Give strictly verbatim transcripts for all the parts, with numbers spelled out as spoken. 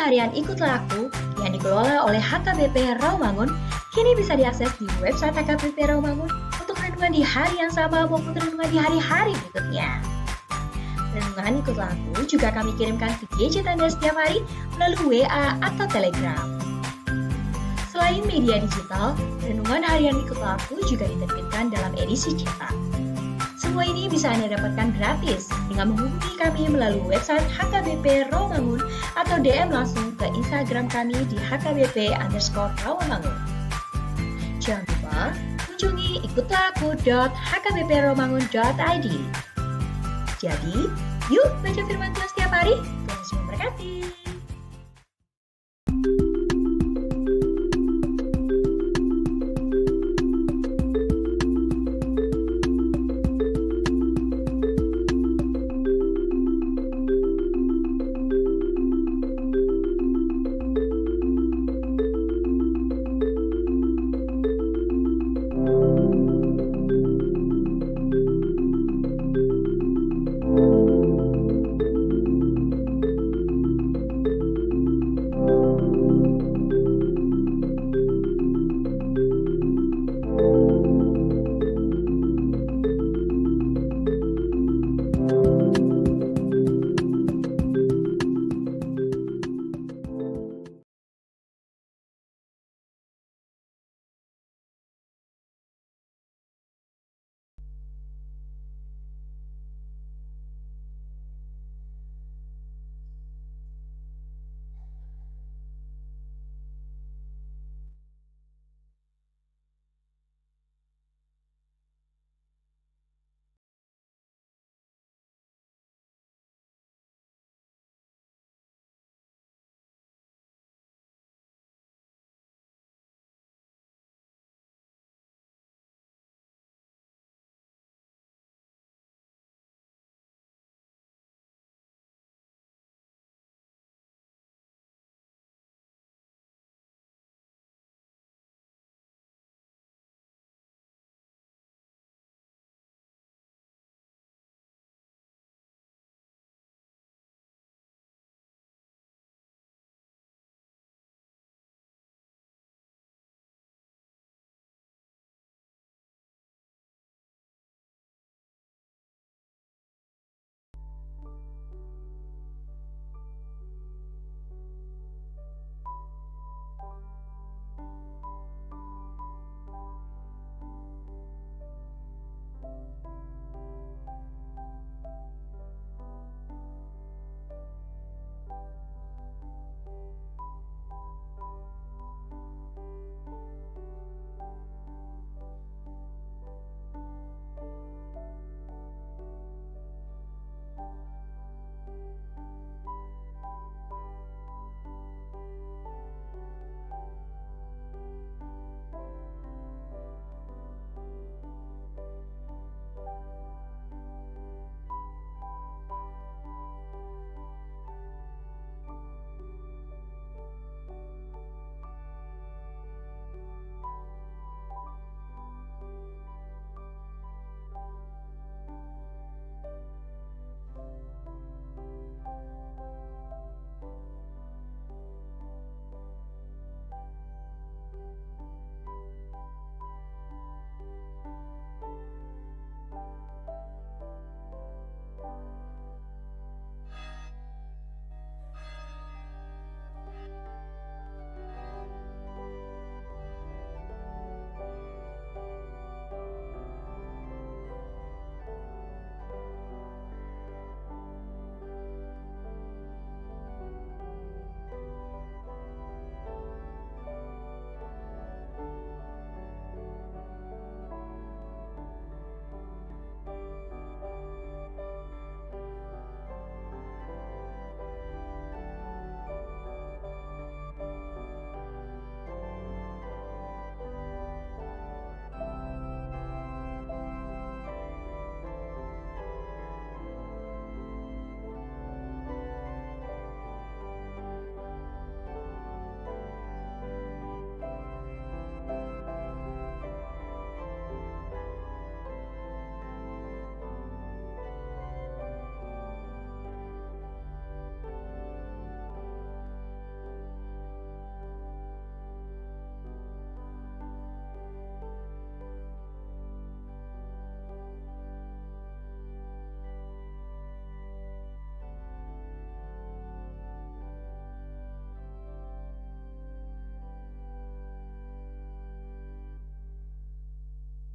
Harian Ikutlah Aku yang dikelola oleh H K B P Rawamangun kini bisa diakses di website H K B P Rawamangun untuk renungan di hari yang sama maupun renungan di hari-hari berikutnya. Renungan Ikutlah Aku juga kami kirimkan ke gadget Anda setiap hari melalui W A atau Telegram. Selain media digital, renungan harian Ikutlah Aku juga diterbitkan dalam edisi cetak. Semua ini bisa Anda dapatkan gratis dengan menghubungi kami melalui website H K B P Rawamangun atau D M langsung ke Instagram kami di H K B P underscore Rawamangun. Jangan lupa kunjungi ikutlah aku dot H K B P rawamangun dot I D. Jadi, yuk baca firman Tuhan setiap hari. Tuhan Yesus memberkati.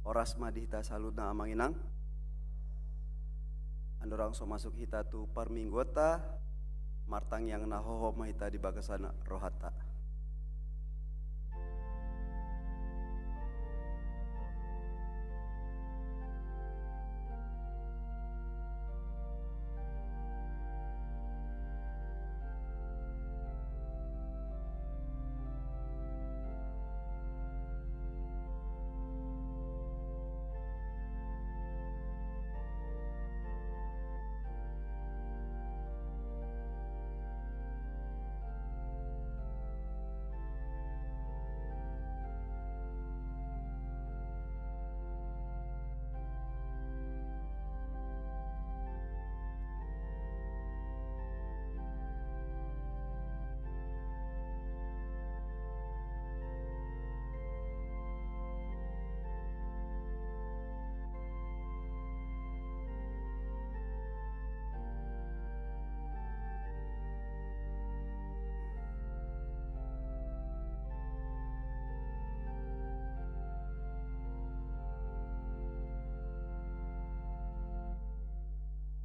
Horas ma di hita saluhutna amang inang. Andorang so masuk hita tu parmingguonta, martangiang na hohom ma hita di bagasan rohanta.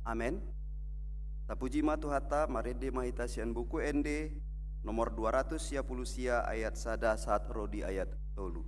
Amen. Tapuji ma Tuhanta, marende ma hita sian Buku Ende nomor dua ratus sia pulu sia, ayat sada sahat ro di ayat tolu.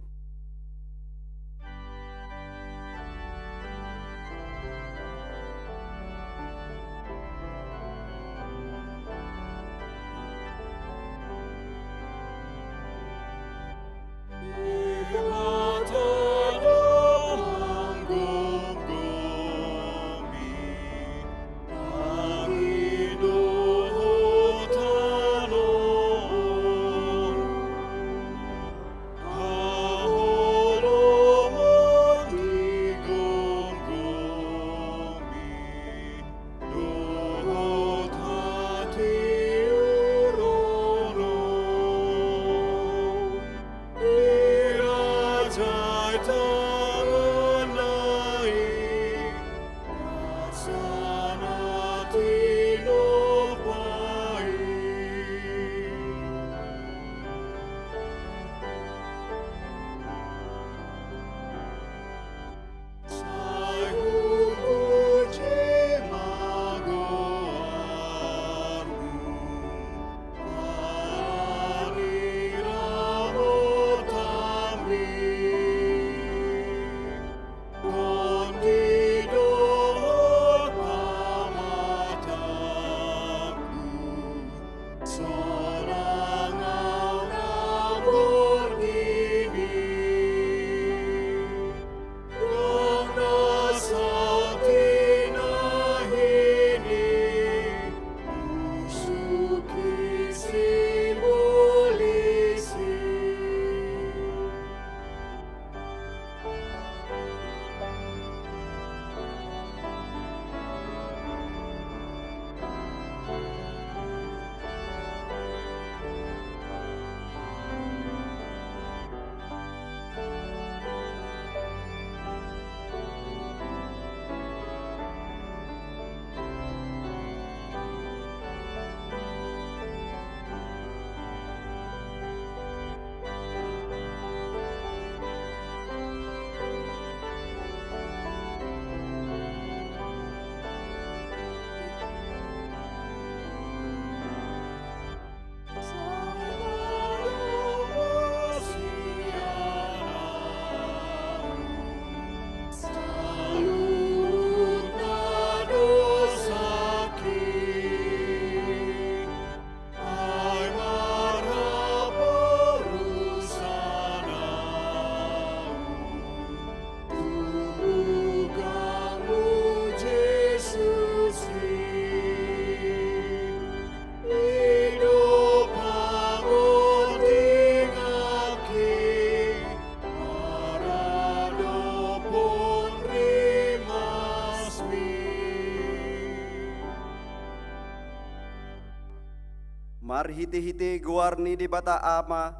Marhitehite goar ni Debata Ama,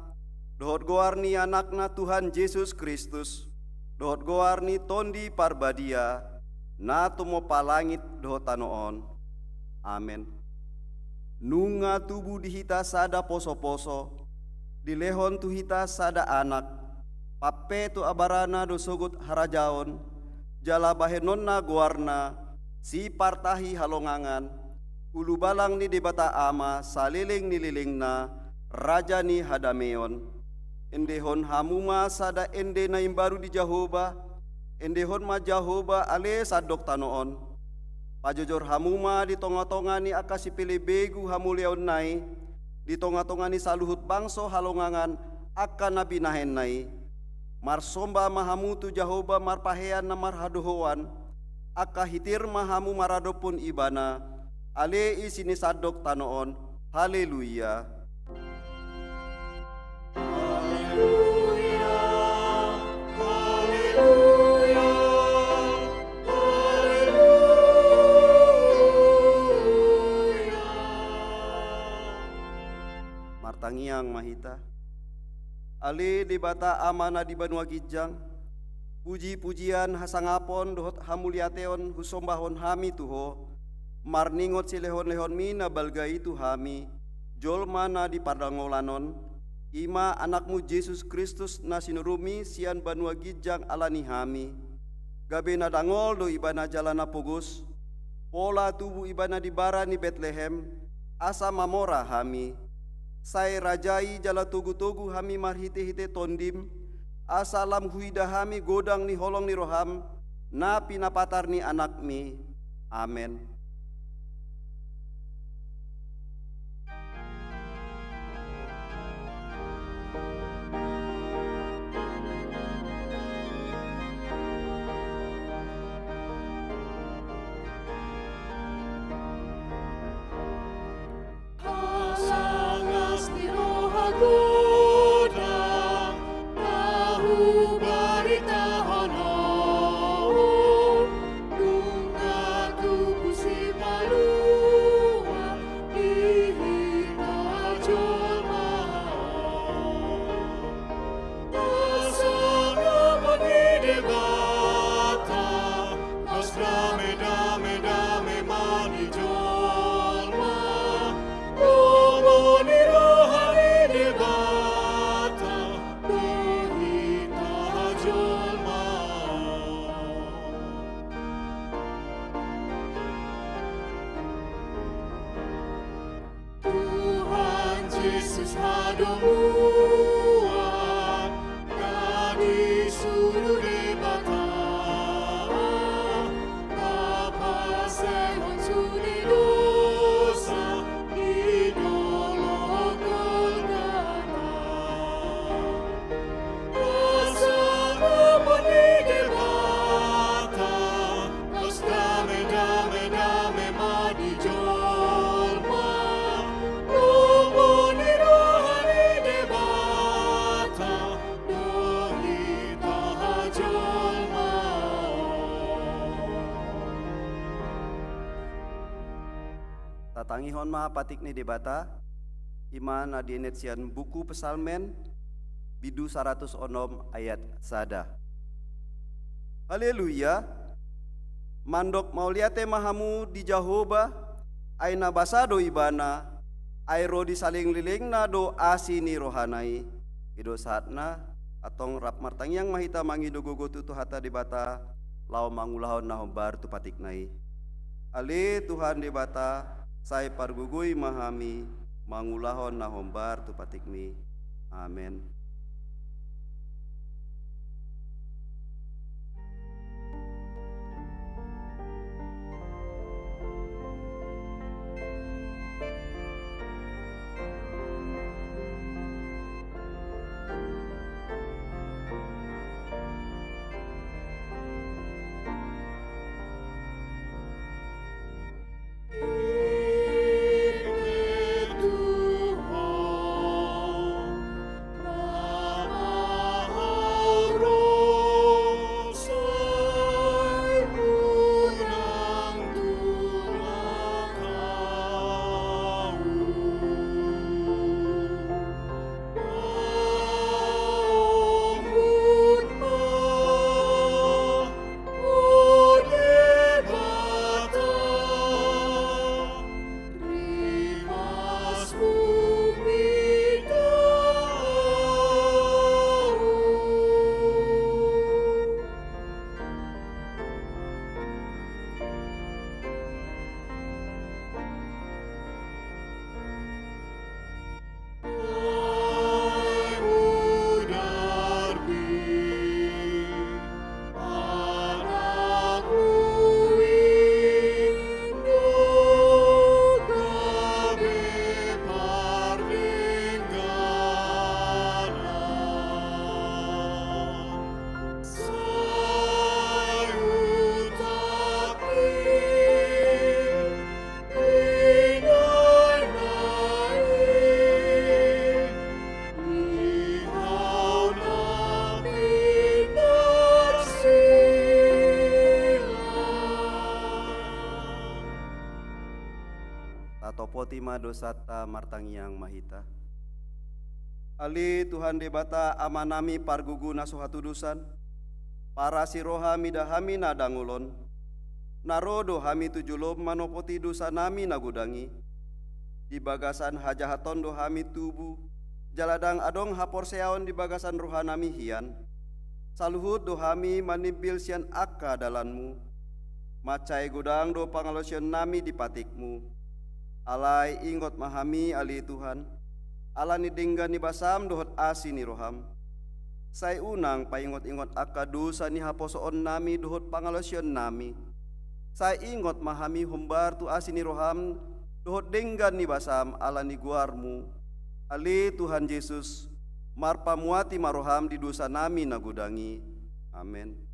dohot goar ni Anakna Tuhan Jesus Kristus, dohot goar ni Tondi Parbadia, na tumompa langit dohot tano on. Amen. Nunga tubu di hita sada posoposo, dilehon tu hita sada anak, Pampe tu abarana do sogot harajaon, jala bahenonna goarna, Sipartahi Halongangan, Ulubalang ni Debata Ama saleleng ni lelengna, Raja ni hadameon. Endehon hamu ma sada ende na imbaru di Jahowa, endehon ma Jahowa ale sandok tano on. Pajojor hamu ma di tongatonga ni angka sipelebegu hamuliaonna i, di tongatonga ni saluhut bangso halongangan angka na binahenna i. Marsomba ma hamu tu Jahowa marpahean na marhadohoan, angka hitir ma hamu maradophon Ibana, ale isi ni sandok tano on. Haleluya. Haleluya, haleluya, haleluya. Martangiang ma hita. Ale Debata Ama na di banua ginjang, pujipujian, hasangapon dohot hamuliateon husombahon hami tu Ho, marningot silehonlehonmi na balga i tu hami, jolma na di pardangolan on, i ma Anakmu Jesus Kristus na sinurumi sian banua ginjang ala ni hami. Gabe na dangol do Ibana jala na pogos, pola tubu Ibana di bara ni Betlehem, asa mamora hami. Sai Raja i jala togutogu hami marhitehite Tondim, asa lam huida hami godang ni holong ni roham, na pinapatar ni Anakmi. Amen. Hasangas ni roha godang na hubaritahon on, nunga tubu Sipalua di hita jolma on. Hasangapon ni Debata, las dame, dame, dame ma di jolma. Lomo ni roha ni Debata, di hita jolma on. Tuhan Jesus hadomuan na disuru Debata, na pansehon sude dosa di dolok Golgata. Hasangapon ni Debata, las dame, dame, dame ma di jolma. Lomo ni roha ni Debata, di hita jolma on. Tatangihon ma patik ni Debata, i ma na dienet sian buku Psalmen, bindu saratus onom ayat sada. Haleluya. Mandok mauliate ma hamu di Jahowa, ai na basa do Ibana, ai ro di saleleng ni lelengna do asi ni rohana i. I do sahatna, antong rap martangiang ma hita mangido gogo tu Tuhanta Debata, laho mangulahon na hombar tu patikna i. Ale Tuhan Debata, sai pargogoi ma hami mangulahon na hombar tu patikmi. Amen. Topoti ma dosanta, martangiang ma hita. Ale Tuhan Debata, Amanami pargugu na so hatudosan, parasi roha mida hami na dangol on, na ro do hami tu jolom manopoti dosanami na godang i. Di bagasan hajahaton do hami tubu, jala ndang adong haporseaon di bagasan rohanami hian. Saluhut do hami manimbil sian angka dalanmu. Mansai godang do pangalaosionnami di patikmu. Alai ingot ma hami, ale Tuhan, ala ni denggan ni basam dohot asi ni roham. Sai unang paingot-ingot angka dosa ni haposoonnami dohot pangalaosionnami. Sai ingot ma hami hombar tu asi ni roham dohot denggan ni basam ala ni goarmu. Ale Tuhan Jesus, marpamuati ma roham di dosanami na godang i. Amen.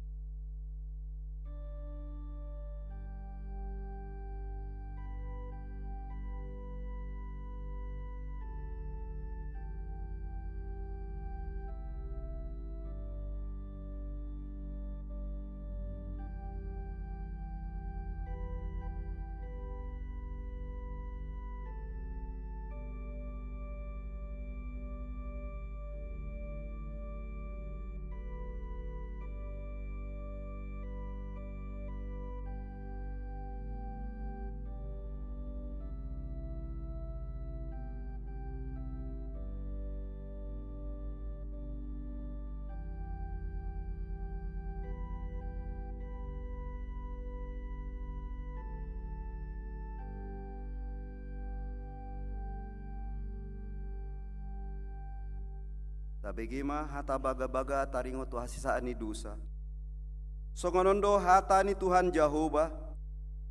Tabege ma hata bagabaga taringot tu hasesaan ni dosa. Songon on do hata ni Tuhan Jahowa: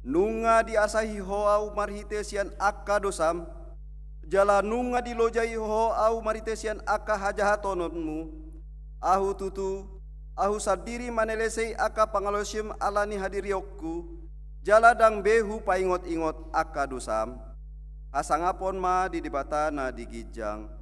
Nunga diasahi Ho ahu marhite sian angka dosam, jala nunga dilojai Ho ahu marhite sian angka hajahatononmu. Ahu tutu, ahu sandiri manelesei angka pangalaosim ala ni hadirionku, jala ndang be hupaingot-ingot angka dosam. Hasangapon ma di Debata na di ginjang. Amen.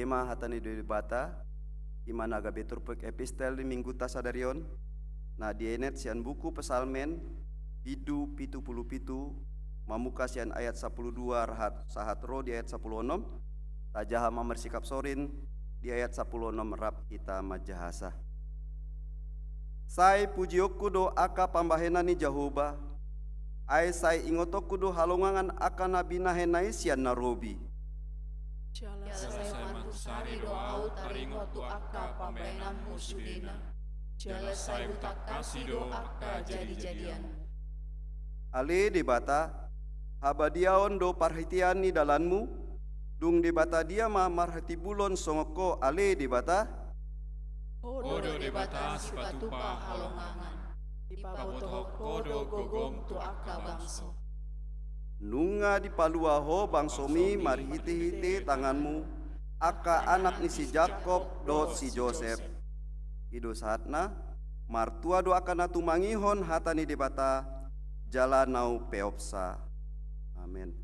Ima hata ni Debata, ima na gabe turpuk epistel di mingguta sadari on, na dienet sian buku Psalmen, bindu pitu pulu pitu, mamungka sian ayat sampulu dua rahat sahat ro di ayat sampulu onom, tajaha ma marsikap sorin di ayat sampulu onom rap hita manjahasa. Sai pujionku do angka pambahenan ni Jahowa, ai sai ingotonku do halongangan angka na binahenna i sian na robi. Jala sai mantusari do ahu taringot tu angka pambahenanmu sudena. Jala sai hutangkasi do angka jadijadianmu. Ale Debata, habadiaon do parhitean ni dalanmu, dung Debata dia ma marhatimbulon songon Ho, ale Debata? Ho do Debata sipatupa halongangan, dipabotohon Ho do gogom tu angka bangso. Nunga dipalua Ho bangsomi marhitehite tanganmu, angka anak ni si Jakob dohot si Josep. I do sahatna, martua do angka na tumangihon hata ni Debata, jala na umpeopsa. Amen.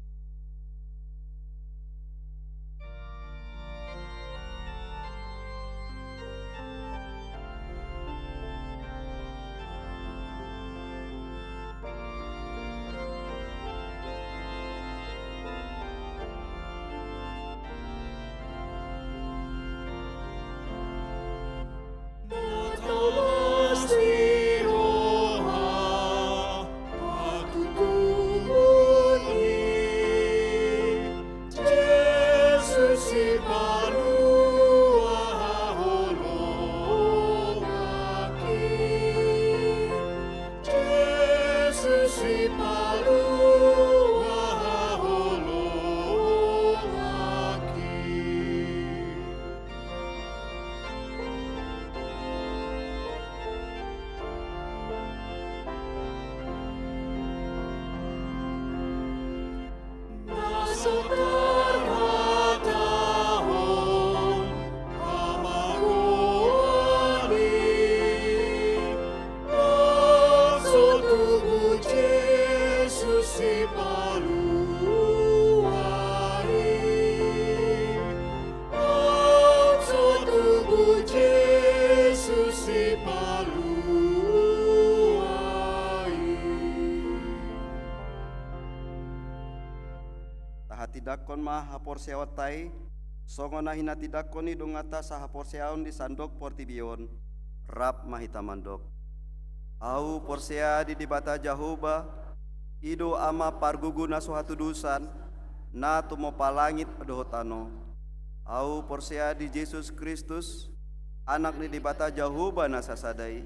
Tahatindangkon ma haporseaonta i, songon na hinatindangkon ni donganta sahaporseaon di sandok portibi on, rap ma hita mandok. Ahu porsea di Debata Jahowa, i do Ama pargogo na so hatudosan, na tumompa langit dohot tano. Ahu porsea di Jesus Kristus, Anak ni Debata Jahowa na sasada i,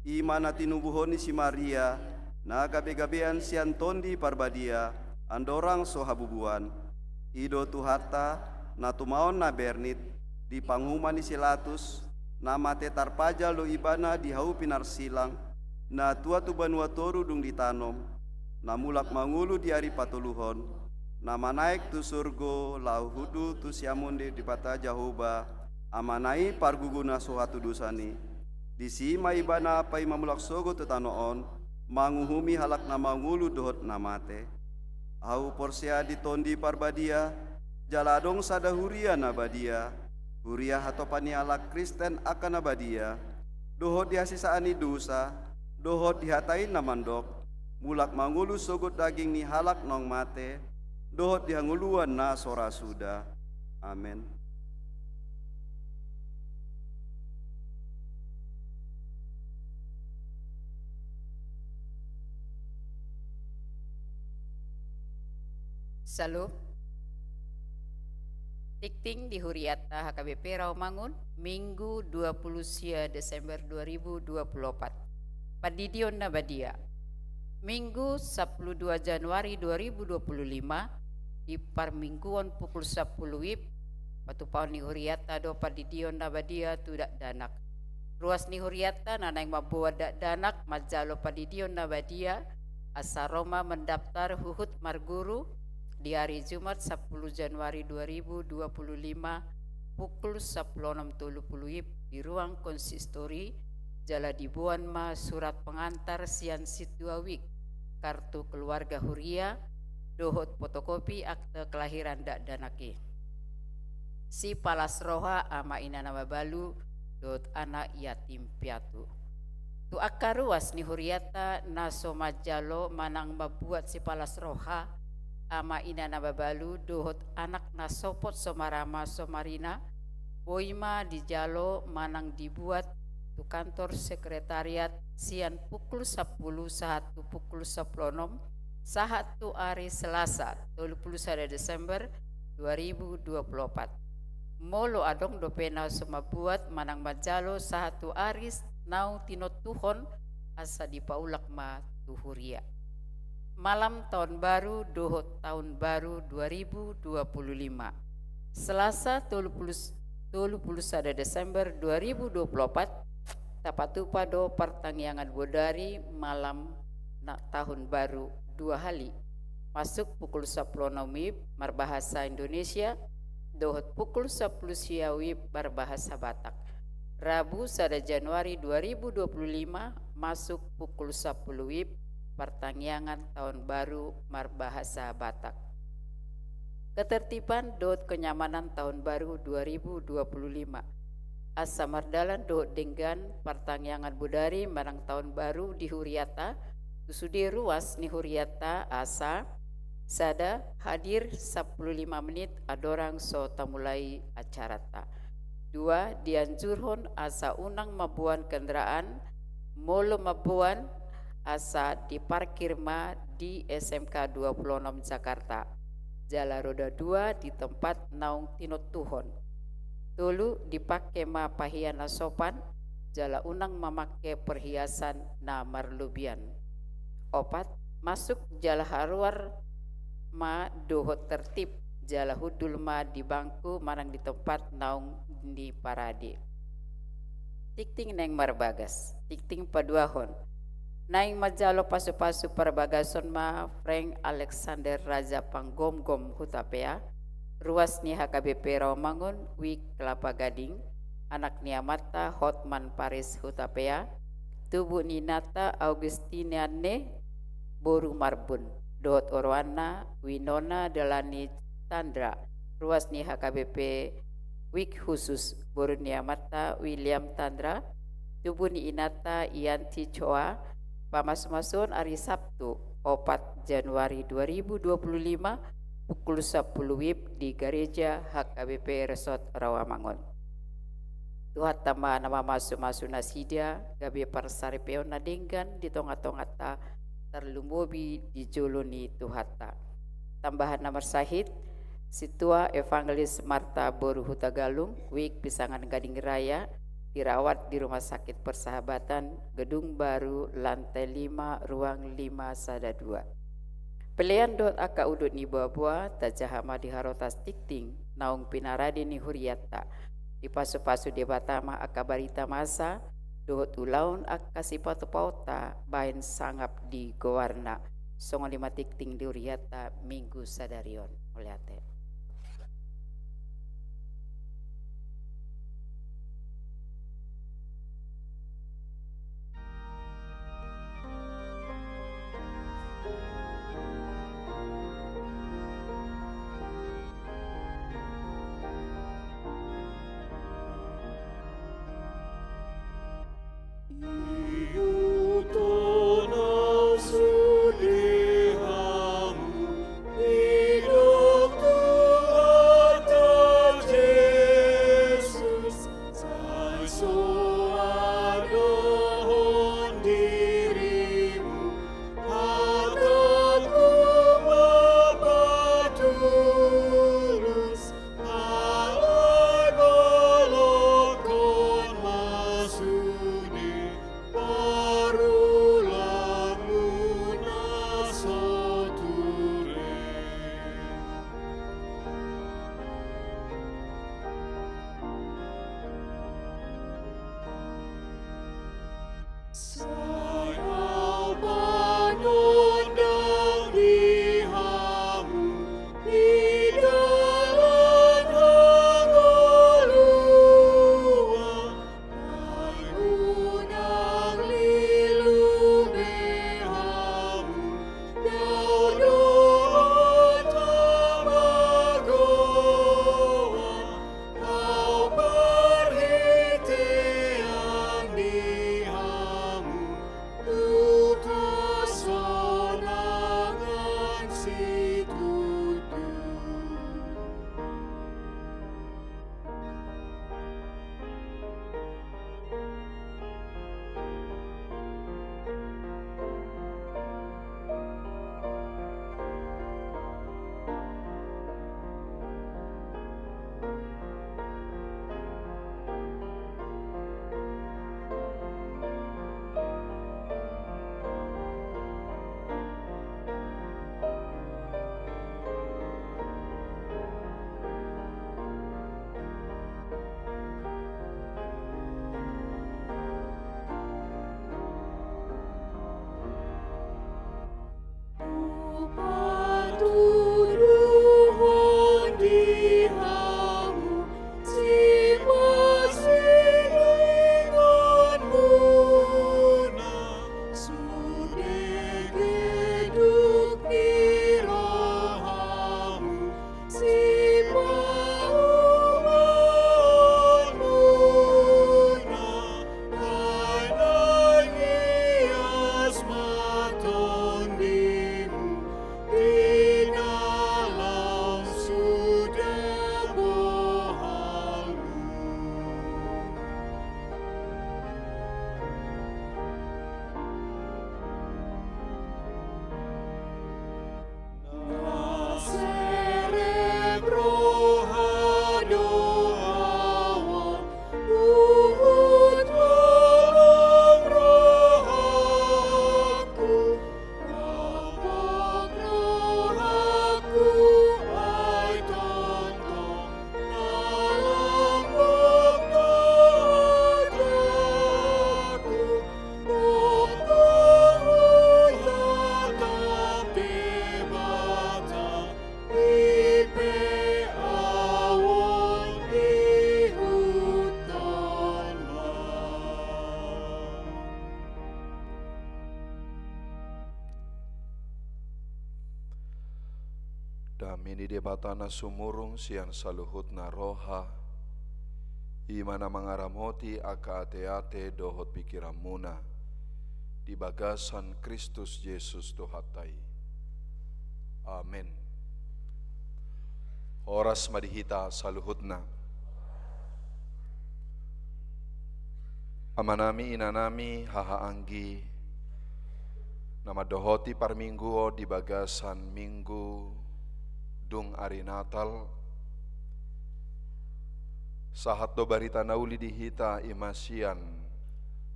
i ma na tinubuhon ni si Maria, na gabegabean sian Tondi Parbadia, andorang so habubuan. I do Tuhanta, na tumaon na bernit, di panguhuman ni si Latus, na mate tarpajal do ibana di hau pinarsilang, na tua tu banua toru dung ditanom, na mulak mangolu di ari patoluhon, na manaek tu surgo laho hundul tu siamun ni Debata Jahowa, Amana i pargogo na so hatudosan i. Disi ma ibana paima mulak sogot tu tano on, manguhumi halak na mangolu dohot na mate. Ahu porsea di Tondi Parbadia, jala adong sada huria na badia, huria hatopan ni halak Kristen angka na badia, dohot di hasesaan ni dosa, dohot di hata i na mandok, mulak mangolu sogot daging ni halak naung mate, dohot di hangoluan na so ra suda. Amen. Syalom. Tingting di huriata H K B P Rawamangun, Minggu dua puluh sia Desember dua ribu dua puluh opat. Pandidion na badia. Minggu sampulu dua Januari dua ribu dua puluh lima, di parmingguon pukul sampulu WIB, patupaon ni huriata do pandidion na badia tu dakdanak. Ruas ni huriata na naeng mamboan dakdanak manjalo pandidion na badia, asa ro ma mendaftar huhut marguru di ari Jumat sampulu Januari dua ribu dua puluh lima pukul sampulu onom tolu pulu WIB di ruang konsistori, jala diboan ma surat pengantar sian sintua wijk, kartu keluarga huria, dohot fotokopi akte kelahiran dakdanak i. Sipalas roha ama ina na mabalu dohot anak yatim piatu. Tu angka ruas ni hurianta na so manjalo manang mambuat sipalas roha ama ina na mabalu dohot anak na sopot so marama so marina, boi ma dijalo manang dibuat tu kantor sekretariat sian pukul sampulu sahat tu pukul sampulu onom, sahat tu ari Selasa, tolu pulu sada Desember dua ribu dua pulu opat. Molo adong dope na so mambuat manang manjalo sahat tu ari naung tinontuhon, asa dipaulak ma tu huria. Malam Tahun Baru dohot Tahun Baru dua ribu dua pulu lima. Selasa, tolu pulu, tolu pulu sada Desember dua ribu dua pulu opat, tapatupa do partangiangan bodari malam na, Tahun Baru dua hali. Masuk pukul sampulu onom wib marbahasa Indonesia, dohot pukul sampulu sia wib marbahasa Batak. Rabu, sada Januari dua ribu dua pulu lima, masuk pukul sampulu wib, partangiangan Tahun Baru marbahasa Batak. Ketertiban dohot kenyamanan Tahun Baru dua ribu dua pulu lima. Asa mardalan dohot denggan partangiangan bodari manang Tahun Baru di hurianta, tu sude ruas ni hurianta, asa, sada, hadir sampulu lima menit andorang so tamulai acaranta. Dua, dianjurhon asa unang mamboan kendaraan, molo mamboan, asa diparkir ma di S M K dua pulu onom Jakarta, jala roda dua di tempat naung tinontuhon. Tolu, dipangke ma pahian na sopan, jala unang mamangke perhiasan na marlobian. Opat, masuk jala haruar ma dohot tertib, jala hundul ma di bangku manang di tempat naung niparade. Tingting naeng marbagas, tingting paduahon. Naeng manjalo pasupasu parbagason ma Frank Alexander Raja Panggomgom Hutapea, ruas ni H K B P Rawamangun, Wik Kelapa Gading, anak ni amanta Hotman Paris Hutapea, tubu ni inanta Augustine Anne, boru Marbun, dohot oroanna Winona Delani Tandra, ruas ni H K B P Wik Khusus, boru ni amanta William Tandra, tubu ni inanta Yanti Choa, pamasumasuon ari Sabtu, opat Januari dua ribu dua puluh lima, pukul sampulu wib di Gareja H K B P Resort Rawamangun. Tuhanta ma na mamasumasu nasida, gabe parsaripeon na denggan di tongatonganta, tarlumobi di jolo ni Tuhanta. Tambahan na marsahit, Sintua Evangelis Marta boru Hutagalung, Wik Pisangan Gading Raya, dirawat di Rumah Sakit Persahabatan, Gedung Baru, lantai lima, ruang lima sada dua. Pelean dohot angka udut ni boaboa, tajaha ma di harotas tingting naung pinarade ni hurianta. Dipasupasu Debata ma angka barita masa dohot ulaon angka sipatupaonta baen sangap di goarna. Songon i ma tingting di hurianta Minggu sadari on. Mauliate. Dame ni Debata na sumurung sian saluhutna roha, i ma na mangaramoti angka ateate dohot pingkiranmuna di bagasan Kristus Jesus Tuhanta i. Amen. Horas ma di hita saluhutna. Amanami, inanami, hahaanggi na mandohoti parmingguon di bagasan Minggu dung ari Natal, sahat do barita na uli di hita, i ma sian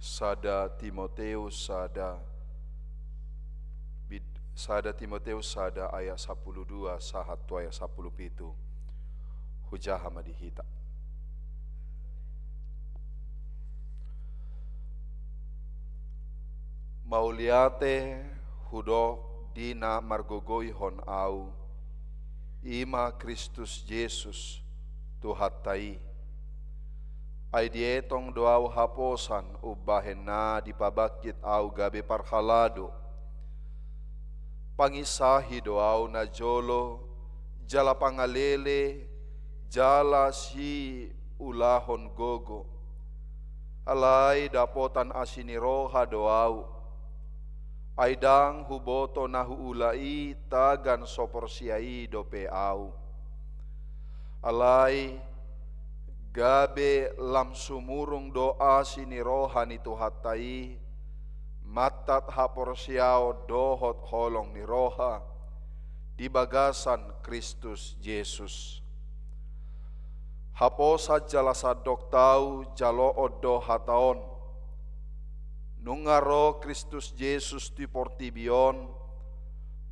sada Timoteus sada, bid-, sada Timoteus sada ayat sampulu dua sahat tu ayat sampulu pitu. Hujaha ma di hita. Mauliate hudok di na margogoihon ahu, i ma Kristus Jesus, Tuhanta i. Ai dietong do ahu haposan umbahen na dipabangkit ahu gabe parhalado. Panginsahi do ahu najolo, jala pangalele, jala siulahon gogo. Alai dapotan asi ni roha do ahu. Ai ndang huboto na huula i tagan so porsea i dope ahu. Alai gabe lam sumurung do asi ni roha ni Tuhanta i, mantat haporseaon dohot holong ni roha di bagasan Kristus Jesus. Haposan jala sandok tau jaloon do hata on. Nunga ro Kristus Jesus tu portibi on,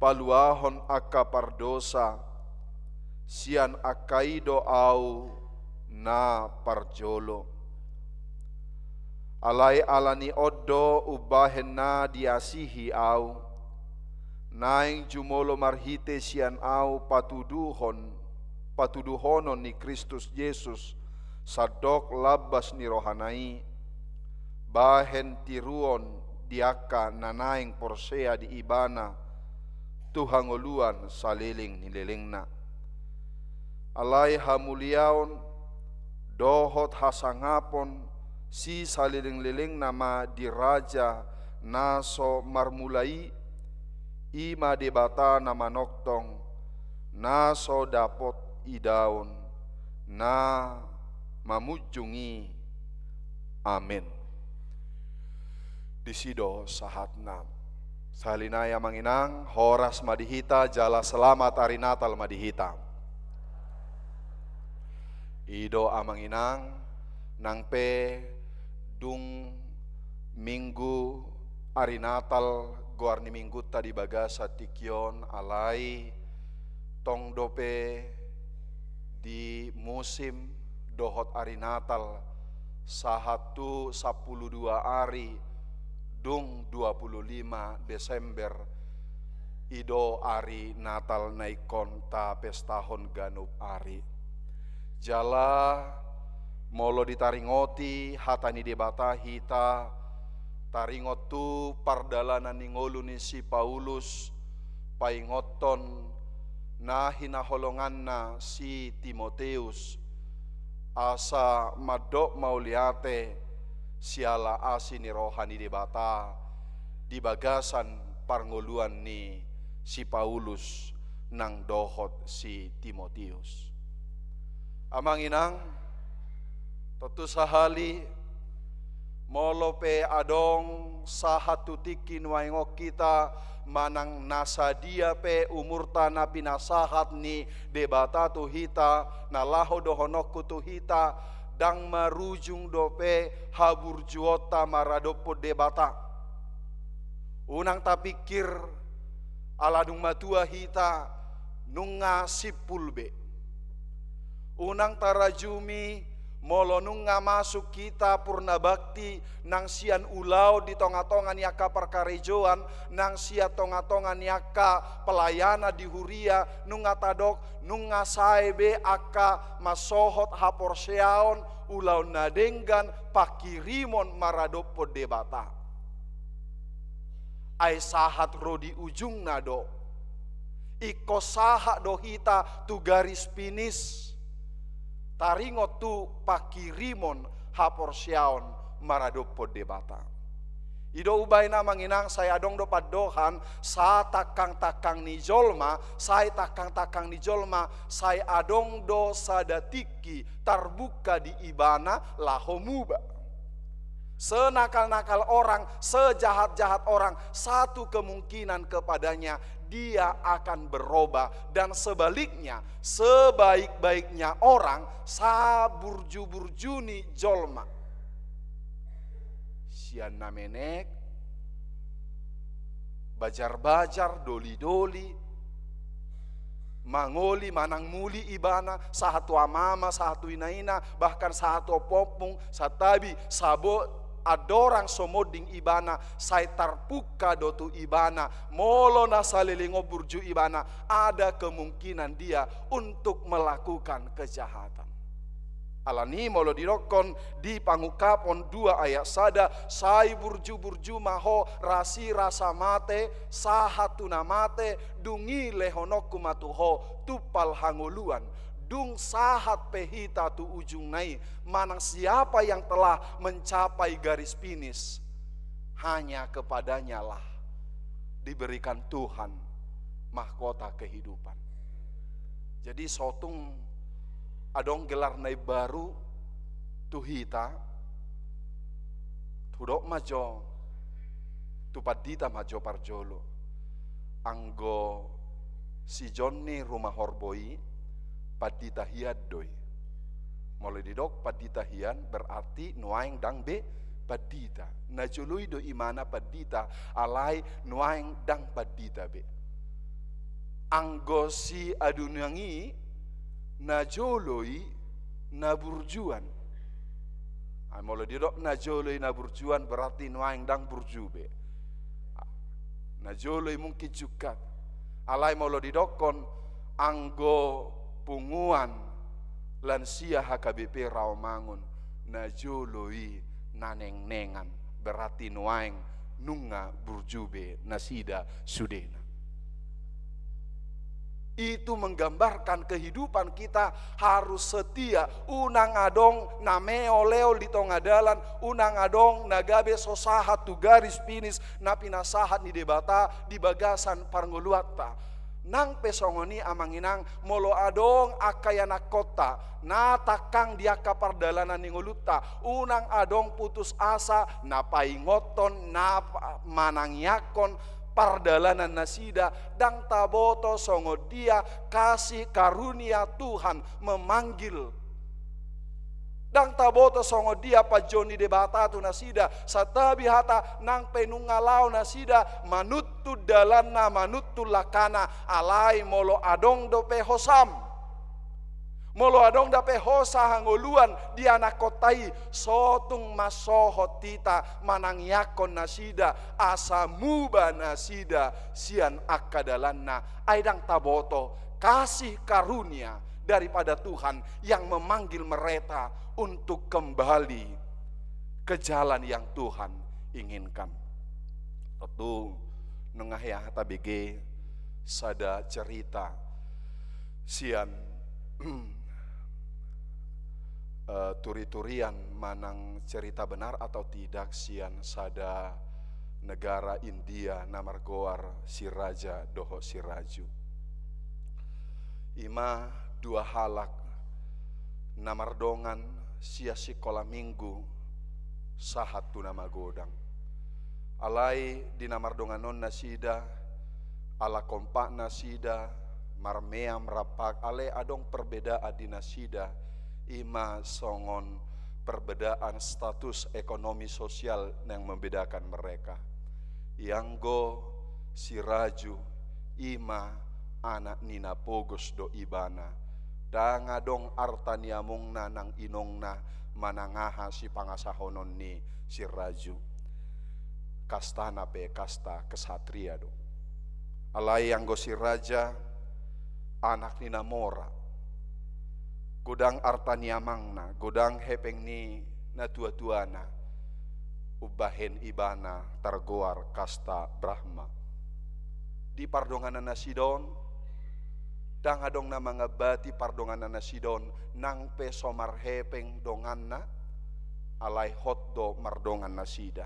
paluahon angka pardosa, sian angka i do ahu na parjolo. Alai ala ni on do umbahen na diasihi ahu, naeng jumolo marhite sian ahu patuduhon, patuduhonon ni Kristus Jesus, sandok lambas ni rohana i, bahen tiruon di angka na naeng porsea di Ibana, tu hangoluan saleleng ni lelengna. Alai hamuliaon dohot hasangapon sisaleleng-lelengna ma di Raja na so marmula i, i ma Debata na manongtong, na so dapot idaon, na mamunjung i. Amen. Disi do sahatna. Sahali nai amang inang, horas ma di hita, jala selamat ari Natal ma di hita. I do amang inang, nang pe dung Minggu ari Natal goar ni Minggunta di bagasan tingki on, alai tong dope di musim dohot ari Natal, sahat tu sampulu dua ari dung dua pulu lima Desember, i do ari Natal na ingkon tapestahon ganup ari. Jala molo ditaringoti hata ni Debata hita, taringot tu pardalanan ni ngolu ni si Paulus, paingothon na hinaholonganna si Timoteus, asa mandok mauliate siala asi ni roha ni Debata di bagasan parngoluan ni si Paulus nang dohot si Timoteus. Amang inang, tontu sahali, molo pe adong sahat tu tingki nuaeng on hita, manang na sadia pe umurta na pinasahat ni Debata tu hita, na laho dohononku tu hita, ndang marujung dope haburjuonta maradophon Debata. Unang tapingkir, ala dung matua hita, nunga simpul be. Unang tarajumi, molo nunga masuk hita purna bakti nang sian ulaon di tonga-tonga ni angka parkarejoan, nang sian tonga-tonga ni angka pelayanan di huria, nunga tadok, nunga sae be angka mansohot haporseaon, ulaon na denggan, panghirimon maradophon Debata. Ai sahat ro di ujungna do. Ingkon sahat do hita tu garis finish. Taringot tu panghirimon haporseaon maradophon Debata. I do umbahen, amang inang, sai adong do pandohan, sai tangkang-tangkang ni jolma, sai tangkang-tangkang ni jolma, sai adong do sada tingki tarbuka di ibana laho muba. Senakal-nakal orang, sejahat-jahat orang, satu kemungkinan kepadanya, dia akan berubah. Dan sebaliknya, sebaik-baiknya orang, saburju-burju ni jolma. Sian na menek, bajar-bajar, doli-doli, mangoli manang muli ibana, sahat tu ama-ama, sahat tu ina-ina, bahkan sahat tu ompung-ompung, santabi, sabo andorang so monding ibana, sai tarbuka do tu ibana, molo na saleleng on burju ibana, ada kemungkinan dia untuk melakukan kejahatan. Alani molo didokkon di Pangungkapon dua ayat sada, sai burju-burju ma ho, rasi rasa mate, sahat tu na mate, dung i lehononku ma tu ho tumpal hangoluan. Dung sahat pe hita tu ujungna i, manang siapa yang telah mencapai garis finish, hanya kepadanyalah diberikan Tuhan mahkota kehidupan. Jadi, sotung adong gelar na imbaru tu hita, hudok ma jo, tu pandita ma jo parjolo. Anggo si Jonni Rumahorbo i, pandita hian do i. Molo didok pandita hian, berarti nuaeng ndang be pandita. Na jolo i do imana pandita, alai nuaeng ndang pandita be. Anggo si Adunang i, na jolo i na burjuan. Ah, molo didok na jolo i na burjuan, berarti nuaeng ndang burju be. Na jolo i mungkin jungkat. Alai molo didokkon anggo punguan lansia H K B P Rawamangun, na jolo i na nengnengan, berarti nuaeng nunga burju be nasida sudena. Itu menggambarkan kehidupan kita harus setia. Unang adong na meol-eol di tonga dalan, unang adong na gabe so sahat tu garis finish na pinasahat ni Debata di bagasan parngoluanta. Nang pe songon i, amang inang, molo adong angka ianakhonta na tangkang di angka pardalanan ni ngolunta, unang adong putus asa, na paingothon, na pa-, manangiangkon pardalanan nasida, ndang taboto songon dia kasih karunia Tuhan memanggil. Ndang taboto songon dia panjouon ni Debata tu nasida, santabi hata nang pe nunga laho nasida manuntun dalanna, manuntun langkana, alai molo adong dope hosam. Molo adong dope hosa hangoluan di anakhonta i, sotung mansohot hita manangiangkon nasida, asa muba nasida sian angka dalanna, ai ndang taboto kasih karunia daripada Tuhan yang memanggil mereka untuk kembali ke jalan yang Tuhan inginkan. Tontu nunga hea tabege sada cerita sian, eh, turi-turian manang cerita benar atau tidak sian sada negara India na margoar Si Raja dohot Si Raju. I ma dua halak na mardongan sian sikola minggu sahat tu na magodang. Alai di na mardongan on nasida, ala kompak nasida, marmeam rap, alai adong perbedaan di nasida, i ma songon perbedaan status ekonomi sosial yang membedakan mereka. Ianggo Si Raju, i ma anak ni na pogos do ibana. Ndang adong arta ni amongna nang inongna manang aha sipangasahonon ni Si Raju. Kastana pe kasta kesatria do. Alai anggo Si Raja, anak ni na mora. Godang arta ni amangna, godang hepeng ni na tua-tuana, umbahen ibana targoar kasta Brahma. Di pardonganan nasida on, Ndang adong na mangambati pardonganan nasida on, nang pe so marhepeng donganna, alai hot do mardongan nasida.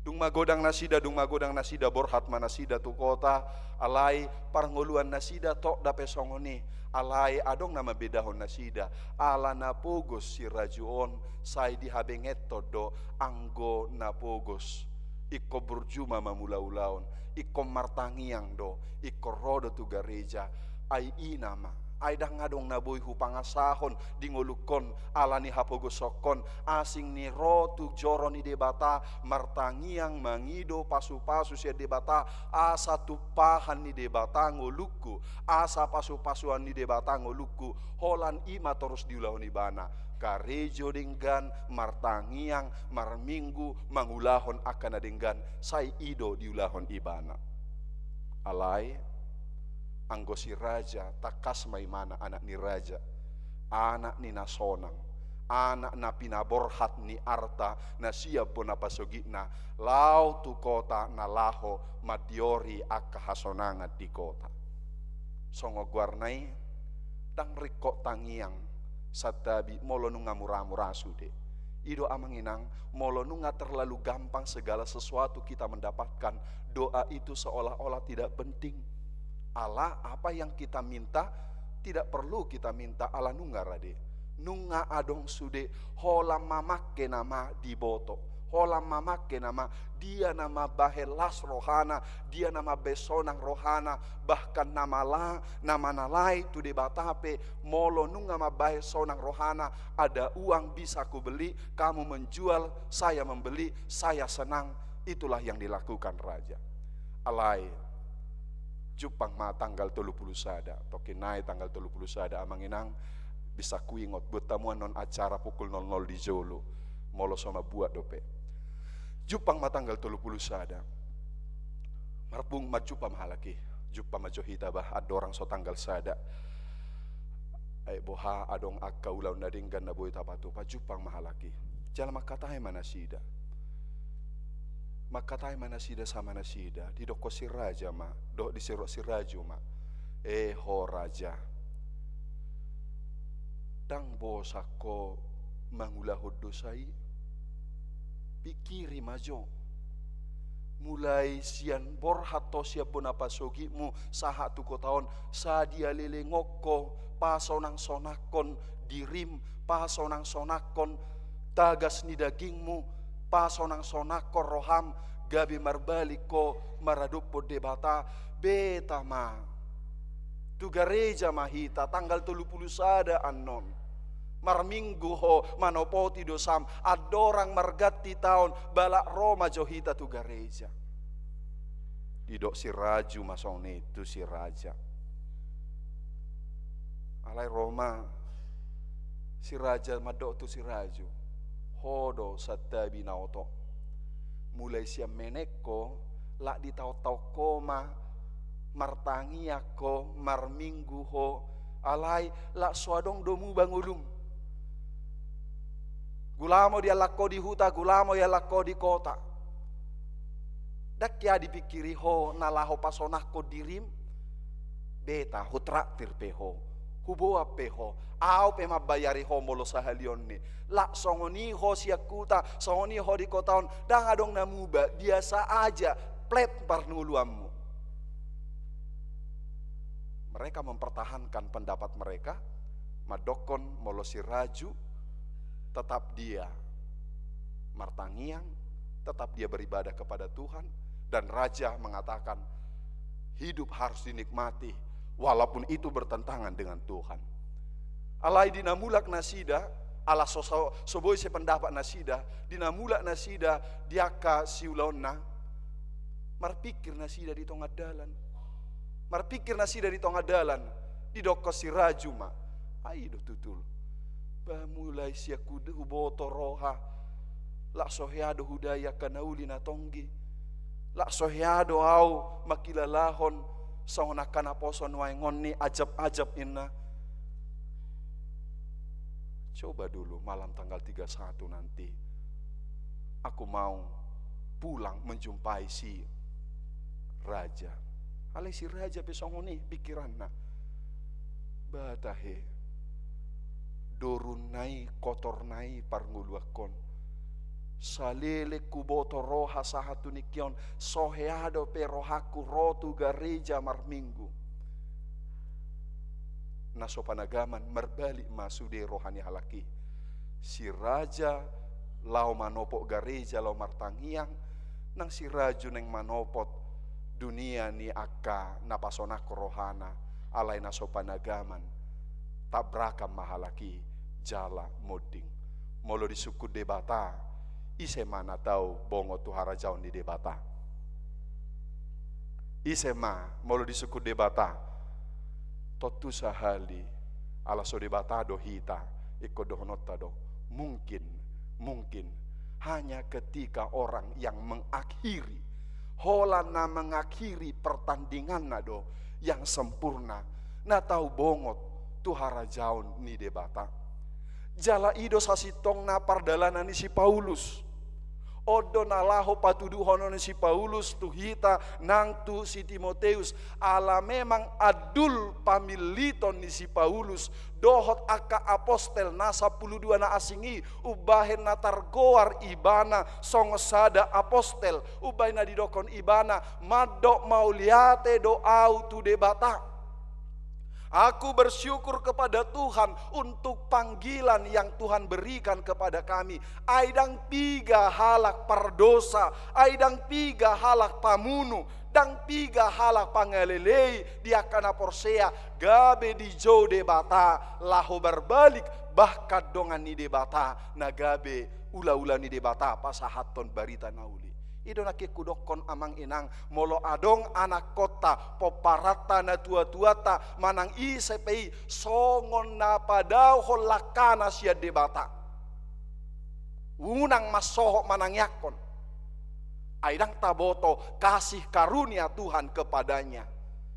Dung magodang nasida, dung magodang nasida, borhat ma nasida tu kota, alai parngoluan nasida tok dope songon i, alai adong na mambedahon nasida, ala na pogos si Raju on, sai dihabengeton do anggo na pogos. Ingkon burju ma mangulaulaon, ingkon martangiang do, ingkon ro do tu gareja, ai i nama, ai ndang adong na boi hupangasahon di ngolungkon, ala ni hapogosonhon, asing ni ro tu joro ni Debata, martangiang mangido pasupasu sian Debata, asa tumpahan ni Debata ngolungku, asa pasupasuan ni Debata ngolungku, holan i ma torus diulahon ibana, karejo denggan, martangiang, marminggu, mangulahon angka na denggan, sai i do diulahon ibana. Alai, anggo si Raja, tangkas ma imana anak ni raja, anak ni na sonang, anak na pinaborhat ni arta na sian bona pasogitna, laho tu kota na laho mandiori angka hasonangan di kota. Songon goarna i, ndang ringkot tangiang santabi molo nunga mura-mura sude. I do amang inang, molo nunga terlalu gampang segala sesuatu kita mendapatkan, doa itu seolah-olah tidak penting. Ala apa yang kita minta, tidak perlu kita minta, ala nunga rade. Nunga adong sude, holan mamangke nama diboto. Holan mamangke nama, dia na mambahen las rohana, dia na mambahen sonang rohana, bahkan na mala-, na manalai tu Debata pe, molo nunga mambahen sonang rohana, ada uang bisa kubeli, kamu menjual, saya membeli, saya senang, itulah yang dilakukan raja. Alai, jumpang ma tanggal tolu pulu sada, tongkin nai tanggal tolu pulu sada, amang inang, bisa kuingot, buat tamu annon acara pukul nol nol di jolo, molo so mambuat dope. Jumpang ma tanggal tolu pulu sada. Marpung, marjumpa ma halak i, jumpa ma jo hita bah, andorang so tanggal sada. Ai boha adong angka ulaon na denggan na boi tapatupa, jumpang ma halak i. Jala mangkatai ma nasida. Mangkatai ma nasida sama nasida, didokkon si raja ma, dohot diserok si raju ma. E ho raja, ndang bosan ho mangulahon dosa i? Pingkiri ma jo. Mulai sian borhat ho sian bona pasogitmu sahat tu kota on, sadia lelengon ho pasonang-sonangkon dirim, pasonang-sonangkon tagas ni dagingmu, pasonang-sonangkon roham, gabe marbalik ho maradophon Debata, beta ma. Tu gareja ma hita, tanggal tolu pulu sada annon. Marminggu ho, manopoti dosam, andorang marganti taon, balak ro ma jo hita tu gareja. Didok si raju ma songon i tu si raja. Alai ro ma si raja mandok tu si raju, ho do santabi na oto. Mulai sian menek ho, lak ditaon-taon ho ma, martangiang ho, marminggu ho, alai lak so adong do muba ngolum. Gulamo diallang ho di huta, gulamo diallang ho di kota. Ndang hea dipingkiri ho na laho pasonangkon dirim? Beta, hutraktir pe ho, huboan pe ho, au pe mambayari ho molo sahali on i. Lak songon i ho sian huta, songon i ho di kota on, ndang adong na muba, biasa aja, flat parngoluanmu. Mereka mempertahankan pendapat mereka, mandokkon molo si raju tetap dia martangiang, tetap dia beribadah kepada Tuhan, dan raja mengatakan, hidup harus dinikmati, walaupun itu bertentangan dengan Tuhan. Alai di na mulak nasida, ala so, so, so boi sependapat nasida, di na mulak nasida di angka siulaonna, marpingkir nasida di tonga dalan. Marpingkir nasida di tonga dalan, didokkon si raju ma, ai do tutu. Bah mulai sian hu-, huboto roha, lak so hea do hudai angka na uli na tonggi. Lak so hea do au mangkilalahon songon angka naposo nuaeng on i, ajab-ajab inna. Coba dulu malam tanggal tiga satu nanti, aku mau pulang menjumpai si raja. Alai si raja pe songon i pingkiranna. Debata he, dorunna i, kotorna i parngoluanhon. Saleleng huboto roha sahat tu tingki on, so hea dope rohangku ro tu gareja marminggu. Na so panagaman, marbalik ma sude roha ni halak i. Si raja laho manopot gareja, laho martangiang, nang si raju naeng manopot dunia ni angka na pasonangkon rohana, alai na so panagaman, tabrakan ma halak i jala monding. Molo disungkun Debata, ise ma na tau bongot tu harajaon ni Debata? Ise ma, molo disungkun Debata? Tontu sahali, ala so Debata do hita, ingkon dohononta do. Mungkin, mungkin, hanya ketika orang yang mengakhiri, holan na mengakhiri pertandinganna do, yang sempurna, na tau bongot tu harajaon ni Debata. Jala i do sasintongna pardalanan ni si Paulus. On do na laho patuduhonon ni si Paulus tu hita nang tu si Timoteus, ala memang andul pamilliton ni si Paulus dohot angka apostel na sampulu dua na asing i, umbahen na targoar ibana songon sada apostel, umbahen na didokkon ibana, mandok mauliate do ahu tu Debata. Aku bersyukur kepada Tuhan untuk panggilan yang Tuhan berikan kepada kami. Ai ndang piga halak pardosa, ai ndang piga halak pamunu, ndang piga halak pangalelei di angka na porsea, gabe dijou Debata laho marbalik, bahkan dongan ni Debata na gabe ulaula ni Debata pasahathon barita na uli. I do nangkin hudokkon, amang inang, molo adong anakkonta, pomparanta, natuatuanta, manang ise pe i, songon na padaohon langkana sian Debata, unang mansohot manangiangkon. Ai ndang taboto kasih karunia Tuhan kepadanya.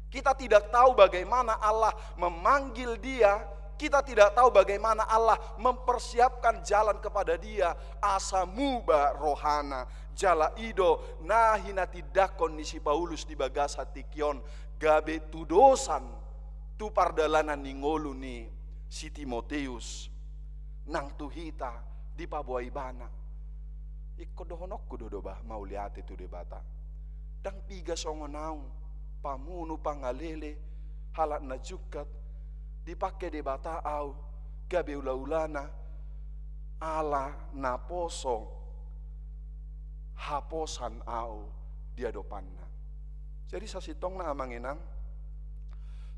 Kita tidak tahu bagaimana Allah memanggil dia, kita tidak tahu bagaimana Allah mempersiapkan jalan kepada dia, asa muba rohana. Jala i do na hinatindangkon ni si Paulus di bagasan tingki on, gabe tudosan tu pardalanan ni ngolu ni si Timoteus, nang tu hita dipaboa ibana. Ingkon dohononku do, do bah, mauliate tu Debata. Ndang piga songon ahu, pamunu, pangalele, halak na jungkat, dipangke Debata ahu gabe ulaulana, ala naposo haposan ahu di adopanna. Jadi sasintongna, amang inang,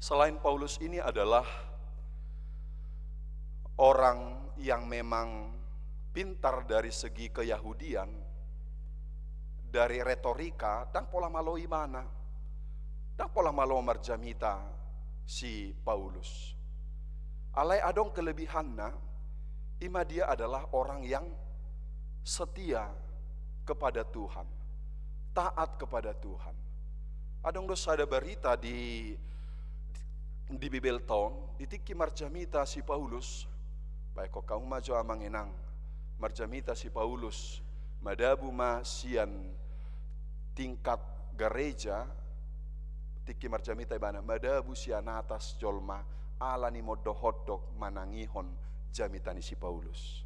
selain Paulus ini adalah orang yang memang pintar dari segi keyahudian, dari retorika, ndang pola malo ibana, ndang pola malo marjamita si Paulus. Alai adong kelebihanna, i ma dia adalah orang yang setia kepada Tuhan, taat kepada Tuhan. Adong do sada barita di, di Bibelta on, di tingki marjamita si Paulus, baen hamu ma jo, amang inang, marjamita si Paulus, madabu ma sian tingkat gareja, tingki marjamita ibana, madabu sian atas jolma, ala ni mondok-ondok manangihon jamita ni si Paulus.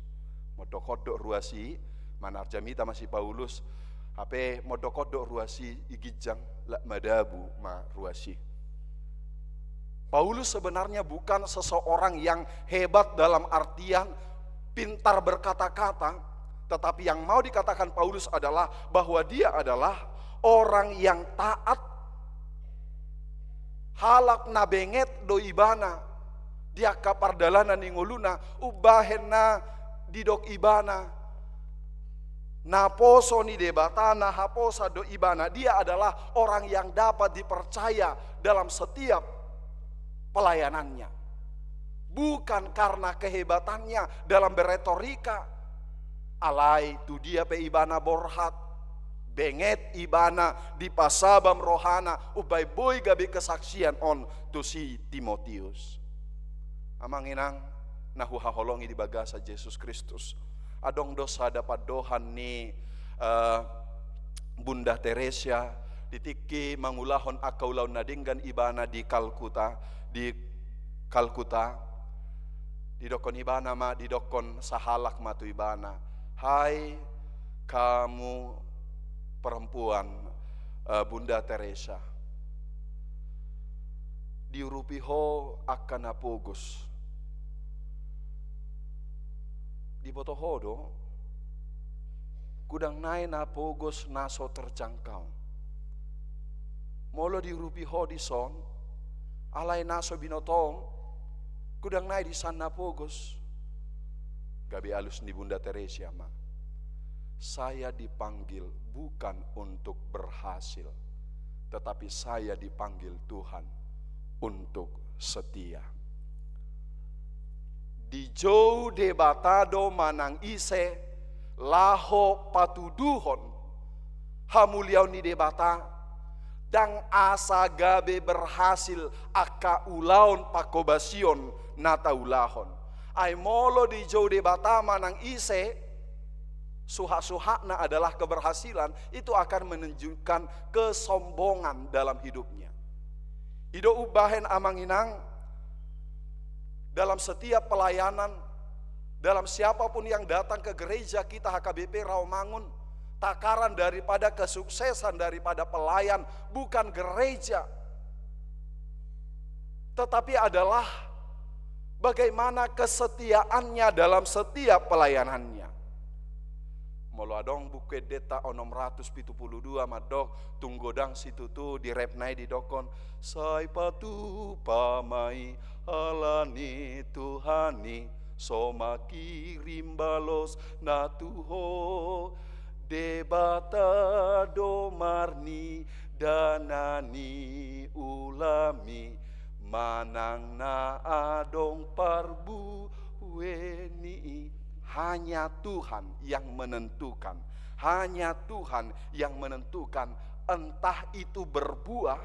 Mondok-ondok ruas i, marjamita ma si Paulus, hape mondok-ondok ruas i, i ginjang, la madabu ma ruas i. Paulus sebenarnya bukan seseorang yang hebat dalam artian pintar berkata-kata, tetapi yang mau dikatakan Paulus adalah bahwa dia adalah orang yang taat, halak na benget do ibana di angka pardalanan ni ngoluna, umbahen na didok ibana, naposo ni Debata, na haposan do ibana. Dia adalah orang yang dapat dipercaya dalam setiap pelayanannya. Bukan karena kehebatannya dalam berretorika, alai tu dia pe ibana borhat, benget ibana, dipasabam rohana, umbahen boi gabe kesaksian on tu si Timoteus. Amang inang na huhaholongi di bagasan Jesus Kristus, adong do sada pandohan ni, eh, Bunda Teresia, di tingki mangulahon angka ulaon na denggan ibana di Kalkuta, di Kalkuta, didokkon ibana ma, didokkon sahalak ma tu ibana, "Hai kamu perempuan, eh, Bunda Teresa, diurupi ho angka na pogos." Diboto ho do, godang nai na pogos na so terjangkau. Molo diurupi ho dison, alai na so binotom, godang nai dison na pogos. Gabe alus ni Bunda Teresia ma, "Saya dipanggil bukan untuk berhasil, tetapi saya dipanggil Tuhan untuk setia." Dijou Debata do manang ise laho patuduhon hamuliaon ni Debata, ndang asa gabe berhasil angka ulaon pangkobasion na taulahon. Ai molo dijou Debata manang ise, suhat-suhatna adalah keberhasilan, itu akan menunjukkan kesombongan dalam hidupnya. I do umbahen, amang inang, dalam setiap pelayanan, dalam siapapun yang datang ke gereja kita H K B P Rawamangun, takaran daripada kesuksesan daripada pelayan bukan gereja, tetapi adalah bagaimana kesetiaannya dalam setiap pelayanannya. Molo adong Buku Endenta onom ratus pitu pulu dua mandok, tung godang situtu di refna i didokkon, "Sai patupa ma i ala ni Tuhan i, so mangkirim balosna tu ho. Debata do marnida na niulami, manang na adong parbue ni i." Hanya Tuhan yang menentukan. Hanya Tuhan yang menentukan, entah itu berbuah,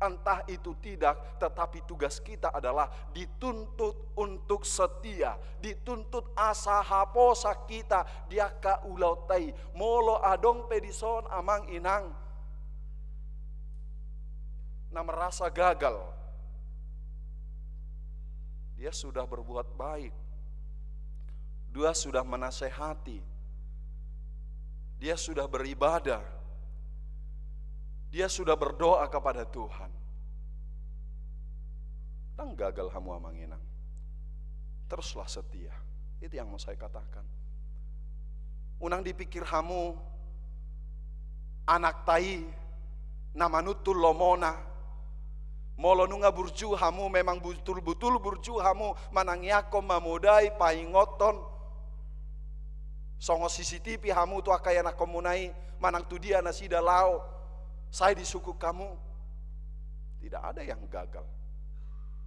entah itu tidak, tetapi tugas kita adalah dituntut untuk setia, dituntut asa haposan hita di angka ulaonta i. Molo adong pe dison, amang inang, na merasa gagal, dia sudah berbuat baik, dia sudah menasehati, dia sudah beribadah, dia sudah berdoa kepada Tuhan. Ndang gagal hamu, amang inang. Teruslah setia. Itu yang mau saya katakan. Unang dipikir hamu anakta i na manuntul lomona. Molo nunga burju hamu, memang butul-butul burju hamu manangiangkon, mamodai, paingothon, songon C C T V hamu tu angka ianakkonmuna i, manang tu dia nasida laho, sai disungkun hamu. Tidak ada yang gagal.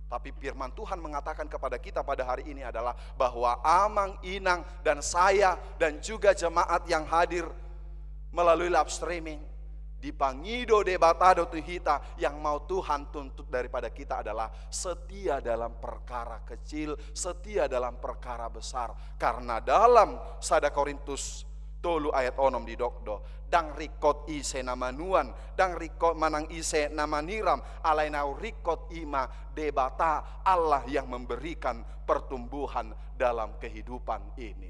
Tapi firman Tuhan mengatakan kepada kita pada hari ini adalah bahwa amang inang dan saya dan juga jemaat yang hadir melalui live streaming, dipangido Debata do tu hita. Yang mau Tuhan tuntut daripada kita adalah setia dalam perkara kecil, setia dalam perkara besar. Karena dalam sada Korintus tolu ayat onom didok do, ndang ringkot ise na manuan, ndang ringkot manang ise na maniram, alai na ringkot i ma Debata Allah yang memberikan pertumbuhan dalam kehidupan ini.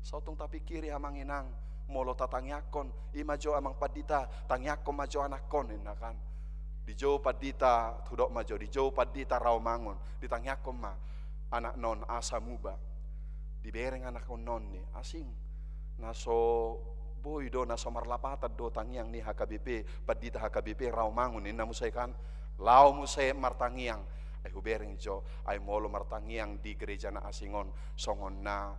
Sai tung tapikiri, amang inang, molo tatangiangkon, i ma jo amang pandita, tangiangkon ma jo anakkon, ninna kan. Dijou pandita, hudok ma jo, dijou pandita Rawamangun, ditangiangkon ma anakna on asa muba. Dibereng anakna on ni, asing. Na so boi do, na so marlapatan do tangiang ni H K B P, pandita H K B P Rawamangun, ninna muse kan. Laho muse martangiang. Ai hubereng jo, ai molo martangiang di gereja na asing on, songon na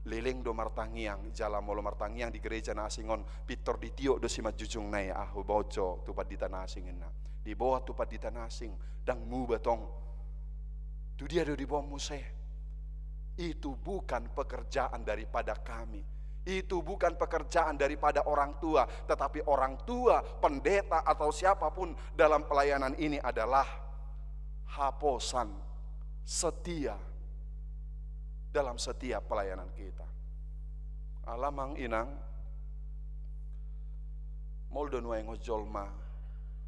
leleng do martangiang, jala molo martangiang di gereja na asing on, pintor ditiop do simanjujungna i. Ah, huboan jo tu pandita na asing, ninna. Diboan tu pandita na asing, ndang muba tong. Tu dia do diboan muse. Itu bukan pekerjaan daripada kami. Itu bukan pekerjaan daripada orang tua, tetapi orang tua, pendeta, atau siapapun dalam pelayanan ini adalah haposan setia dalam setiap pelayanan kita. Ala, amang inang, molo do nuaeng on jolma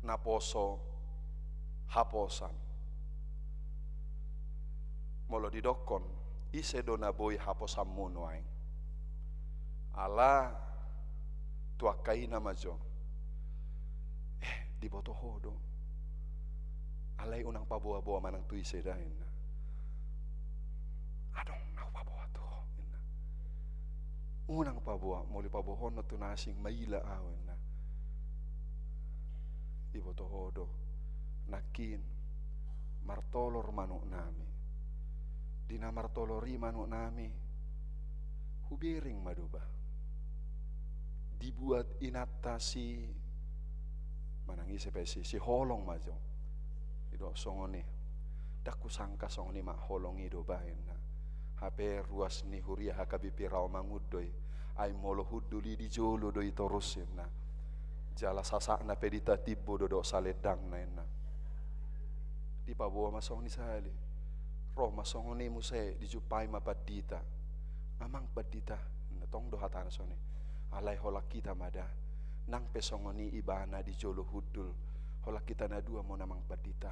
naposo haposan, Molo didokkon, ise do na boi haposanmu nuaeng? Ala tu angka ina ma jo. Eh, diboto ho do. Alai unang paboa-boa manang tu ise da, inna. Adong na hupaboa tu ho, inna. Unang paboa, molo paboaon tu na asing maila ahu, inna. Diboto ho do. Nangkin martolor manuknami. Di na martolor i manuknami, hubereng ma do ba. Dibuat inanta si, manang ise pe si, si Holong ma jo. Didok songon i. Ndang husangka songon i, Mak Holong i do ba, inna. Hape ruas ni huria H K B P Rawamangun do i. Ai molo hundul i di jolo do i torus, inna. Jala sasakna pe di Tatimbo do dohot Salendangna, inna. Dipaboa ma songon i sahali. Ro ma songon i muse, dijumpai ma pandita. Amang pandita, inna, tong do hatana songon i. Alai holan hita ma da. Nang pe songon i ibana di jolo hundul, holan hita na dua ma on, Amang pandita.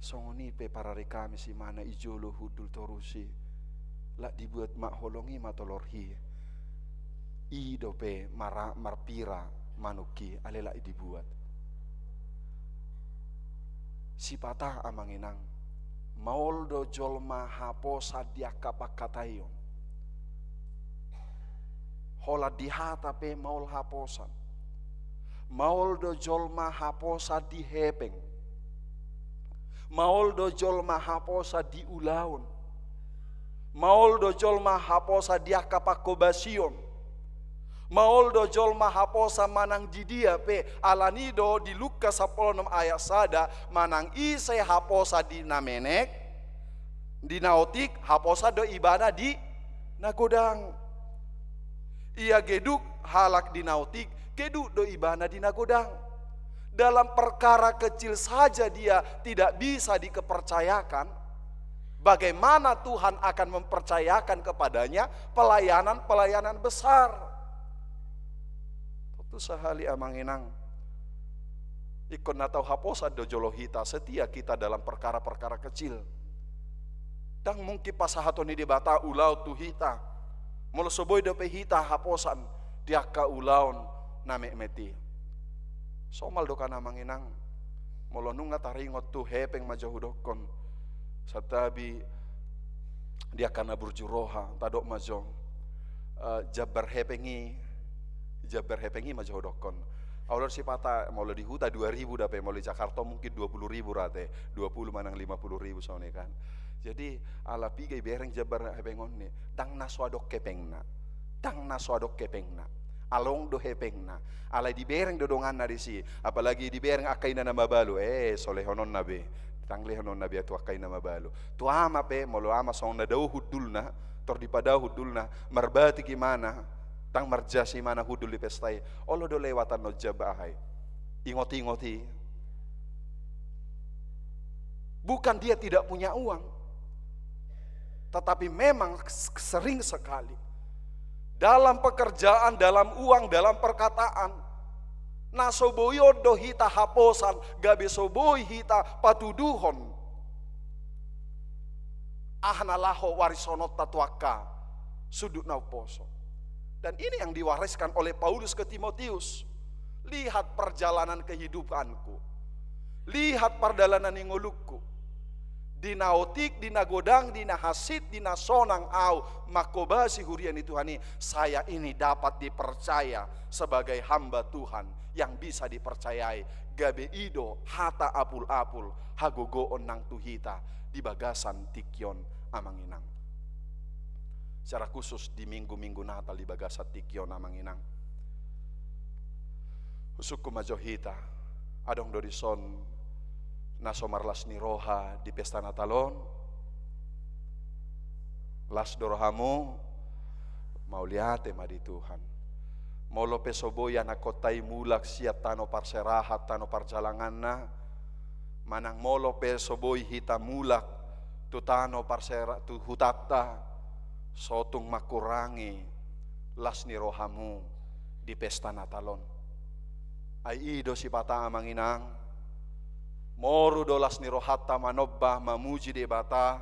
Songon i pe parari hami si ibana i jolo hundul torus i. Lak dibuat Mak Holong i ma tolor i. I dope mara-, marpira manuk i, alai lak dibuat. Sipata, Amang Inang, maol do jolma haposan di angka pangkataion. Holan di hata pe maol haposan. Maol do jolma haposan di hepeng. Maol do jolma haposan di ulaon. Maol do jolma haposan di angka pangkobasion. Maol do jolma haposan manang di dia pe, alani do di Lukas sampulu onom ayat sada, manang ise haposan di na menek, di na otik, haposan do ibana di na godang. Ia geduk halak di na otik, geduk do ibana di na godang. Dalam perkara kecil saja dia tidak bisa dikepercayakan, bagaimana Tuhan akan mempercayakan kepadanya pelayanan-pelayanan besar? Tontu sahali, Amang Inang, ingkon na tau haposan do jolo hita, setia kita dalam perkara-perkara kecil. Ndang mungkin pasahaton ni Debata ulaon tu hita molo so boi dope hita haposan di angka ulaon na metmet i. Somal do kan, Amang Inang, molo nunga taringot tu hepeng ma jo hudokkon. Santabi di angka na burju roha, tadok ma jo, eh, jambar hepeng i, jambar hepeng i ma jo hudokkon. Alai sipata molo di huta dua ribu dope, molo di Jakarta mungkin dua puluh ribu rate, dua puluh manang lima puluh ribu songon i kan. Jadi, ala piga ibereng jambar hepeng on i? Ndang na so adong hepengna. Ndang na so adong hepengna. Along do hepengna. Alai dibereng do donganna disi. Apalagi dibereng angka ina na mabalu. Eh, so lehononna be. Ndang lehononna be tu angka ina mabalu. Tu ama pe, molo ama songon na dao hundulna, tor dipadao hundulna, marbatik ibana, ndang marjas ibana hundul di pesta i. Olo do lewatan on jambar, aha i? Ingot-ingot i. Bukan dia tidak punya uang, tetapi memang s-, sering sekali dalam pekerjaan, dalam uang, dalam perkataan, na so boi on do hita haposan, gabe so boi hita patuduhon aha na laho warisononta tu angka sundut na umposo. Dan ini yang diwariskan oleh Paulus ke Timotius. Lihat perjalanan kehidupanku. Lihat pardalanan ni ngolungku. Di na otik, di na godang, di na hansit, di na sonang ahu mangkobasi huria ni Tuhan i, saya ini dapat dipercaya sebagai hamba Tuhan yang bisa dipercayai, gabe i do hata apul-apul hagogoon nang tu hita di bagasan tingki on, Amang Inang. Secara khusus di minggu-minggu Natal di bagasan tingki on, Amang Inang. Husungkun ma jo hita, adong do dison na so marlas ni roha di pesta Natal on? Las do rohamu? Mauliate ma di Tuhan. Molo pe so boi anakkonta i mulak sian tano parserahan, tano parjalanganna, manang molo pe so boi hita mulak tu tano parsera-, tu hutanta, so tung mangkurangi las ni rohamu di pesta Natal on. Ai i do sipata, Amang Inang, Moru do las ni rohanta manomba, mamuji Debata.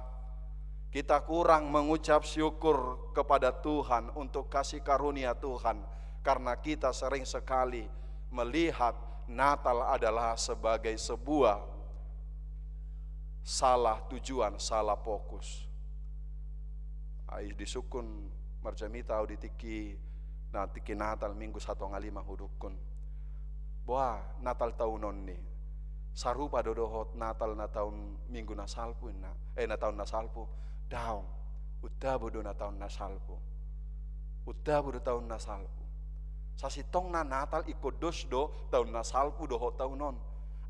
Kita kurang mengucap syukur kepada Tuhan untuk kasih karunia Tuhan, karena kita sering sekali melihat Natal adalah sebagai sebuah salah tujuan, salah fokus. Ai disungkun marjamita au di tingki, na tingki Natal, Minggu satonga lima hudungkun. Boha, Natal taun on ni, sarupa do dohot Natal na taun, Minggu na salpu, inna. Eh, na taun na salpu. Daong. Untabu do na taun na salpu. Untabu do taun na salpu. Sasintongna Natal ingkon dos do taun na salpu dohot taun on.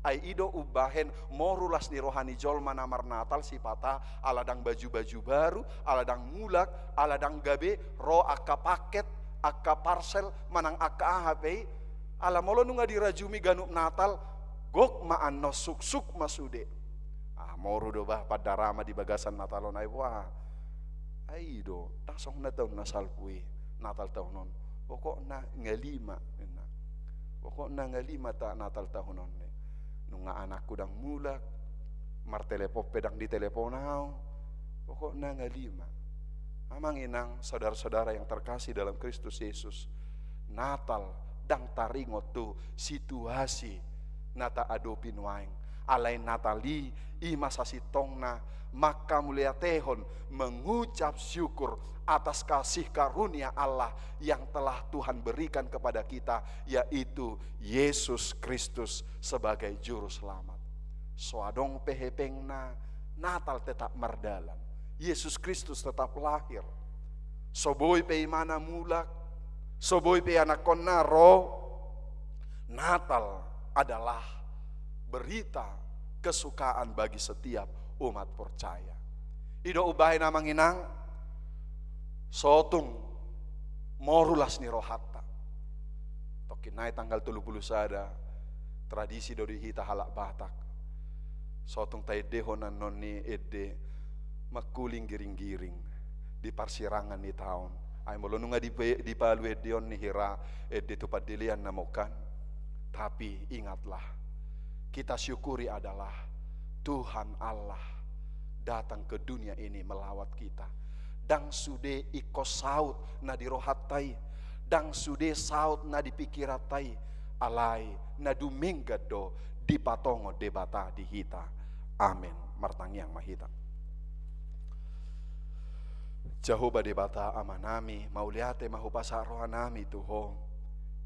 Ai i do umbahen moru las ni roha ni jolma na marnatal sipata, ala ndang baju-baju baru, ala ndang mulak, ala ndang gabe ro angka paket, angka parsel, manang angka aha pe i. Ala molo nunga dirajumi ganup Natal, gok ma annon, suksuk ma sude. Ah, moru do bah pandarama di bagasan Natal on, ai boha. Ai i do, ndang songon na taun na salpu i, Natal taun on. Pokokna ngali ma, inna. Pokokna ngali ma ta Natal taun on, ni. Nunga anakku ndang mulak, martelepon pe ndang ditelepon au. Pokokna ngali ma. Amang inang, saudara-saudara yang terkasih dalam Kristus Yesus, Natal ndang taringot tu situasi na taadopi nuaeng. Alai Natal i, i ma sasintongna mangkamauliatehon, mengucap syukur atas kasih karunia Allah yang telah Tuhan berikan kepada kita, yaitu Yesus Kristus sebagai Juru Selamat. So adong pe hepengna, Natal tetap mardalan. Yesus Kristus tetap lahir. So boi pe Ibana mulak, so boi pe Anakkonna ro, Natal adalah berita kesukaan bagi setiap umat percaya. I do umbahen, amang inang, so tung moru las ni rohanta. Tongkin nai tanggal tolu pulu sada, tradisi do di hita halak Batak. So tung taendehon annon ni ende mangkuling giring-giring di parsirangan ni taon. Ai molo nunga dipe-, dipalu ende on, ni hira ende tu pandelean na mongkan. Tapi ingatlah, kita syukuri adalah Tuhan Allah datang ke dunia ini melawat kita. Ndang sude ingkon saut na di rohanta i, ndang sude saut na di pingkiranta i, alai na dumenggan do dipatongon Debata di hita. Amen. Martangiang ma hita. Jahowa Debata Amanami, mauliate ma hupasahat rohanami tu Ho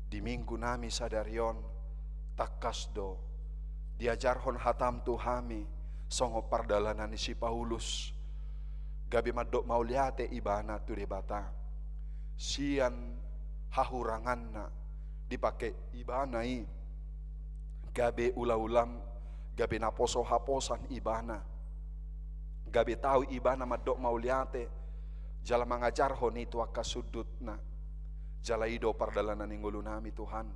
di Minggu nami sadari on. Tangkas do diajarhon hataM tu hami songon pardalanan ni si Paulus, gabe mandok mauliate ibana tu Debata sian hahuranganna, dipake ibana i gabe ulaulaM, gabe naposo haposan ibana, gabe tau ibana mandok mauliate, jala mangajarhon i tu angka sundutna. Jala i do pardalanan ni ngolunami, Tuhan.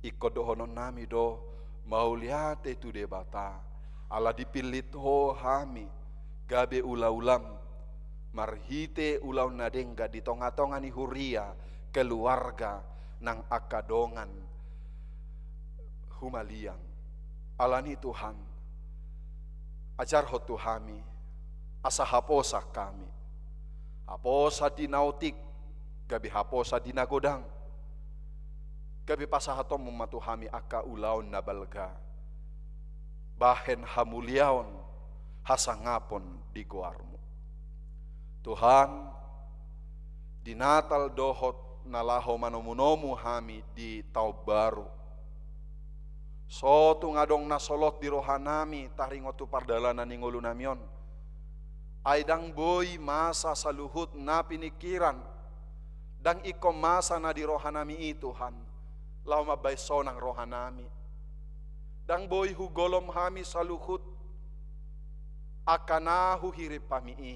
Ingkon dohononnami do mauliate tu Debata, ala dipillit Ho hami gabe ulaulam, marhite ulaon na denggan di tongatonga ni huria, keluarga, nang angka dongan humaliang. Alani, Tuhan, ajarhon tu hami, asa haposan hami. Haposan di na otik, gabe haposan di na godang. Gabe pasahatonmu ma tu hami angka ulaon na balga, bahen hamuliaon, hasangapon di goarmu. Tuhan, di Natal dohot na laho manomunomu hami di taon baru, so tung adong na solot di rohanami taringot tu pardalanan ni ngolunami on. Ai ndang boi masa saluhut na piningkiran, ndang ingkon masa na di rohanami i, Tuhan, laho mambahen sonang rohanami. Ndang boi hugolom hami saluhut angka na huhirim hami i.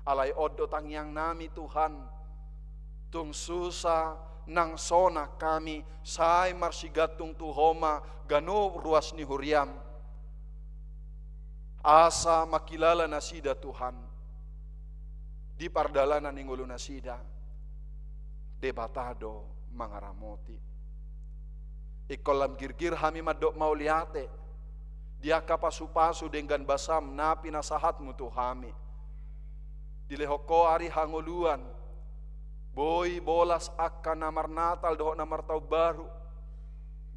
Alai on do tangiangnami, Tuhan, tung susa nang sonang hami, sai marsigantung tu Ho ma ganup ruas ni huriam, asa mangkilala nasida, Tuhan, di pardalanan ni ngolunasida. Debata do mangaramoti. Ingkon lam girgir hami mandok mauliate Di angka pasupasu denggan basam na pinasahatmu tu hami. Dilehon Ho ari hangoluan, boi bolas angka na marnatal dohot na martaon baru,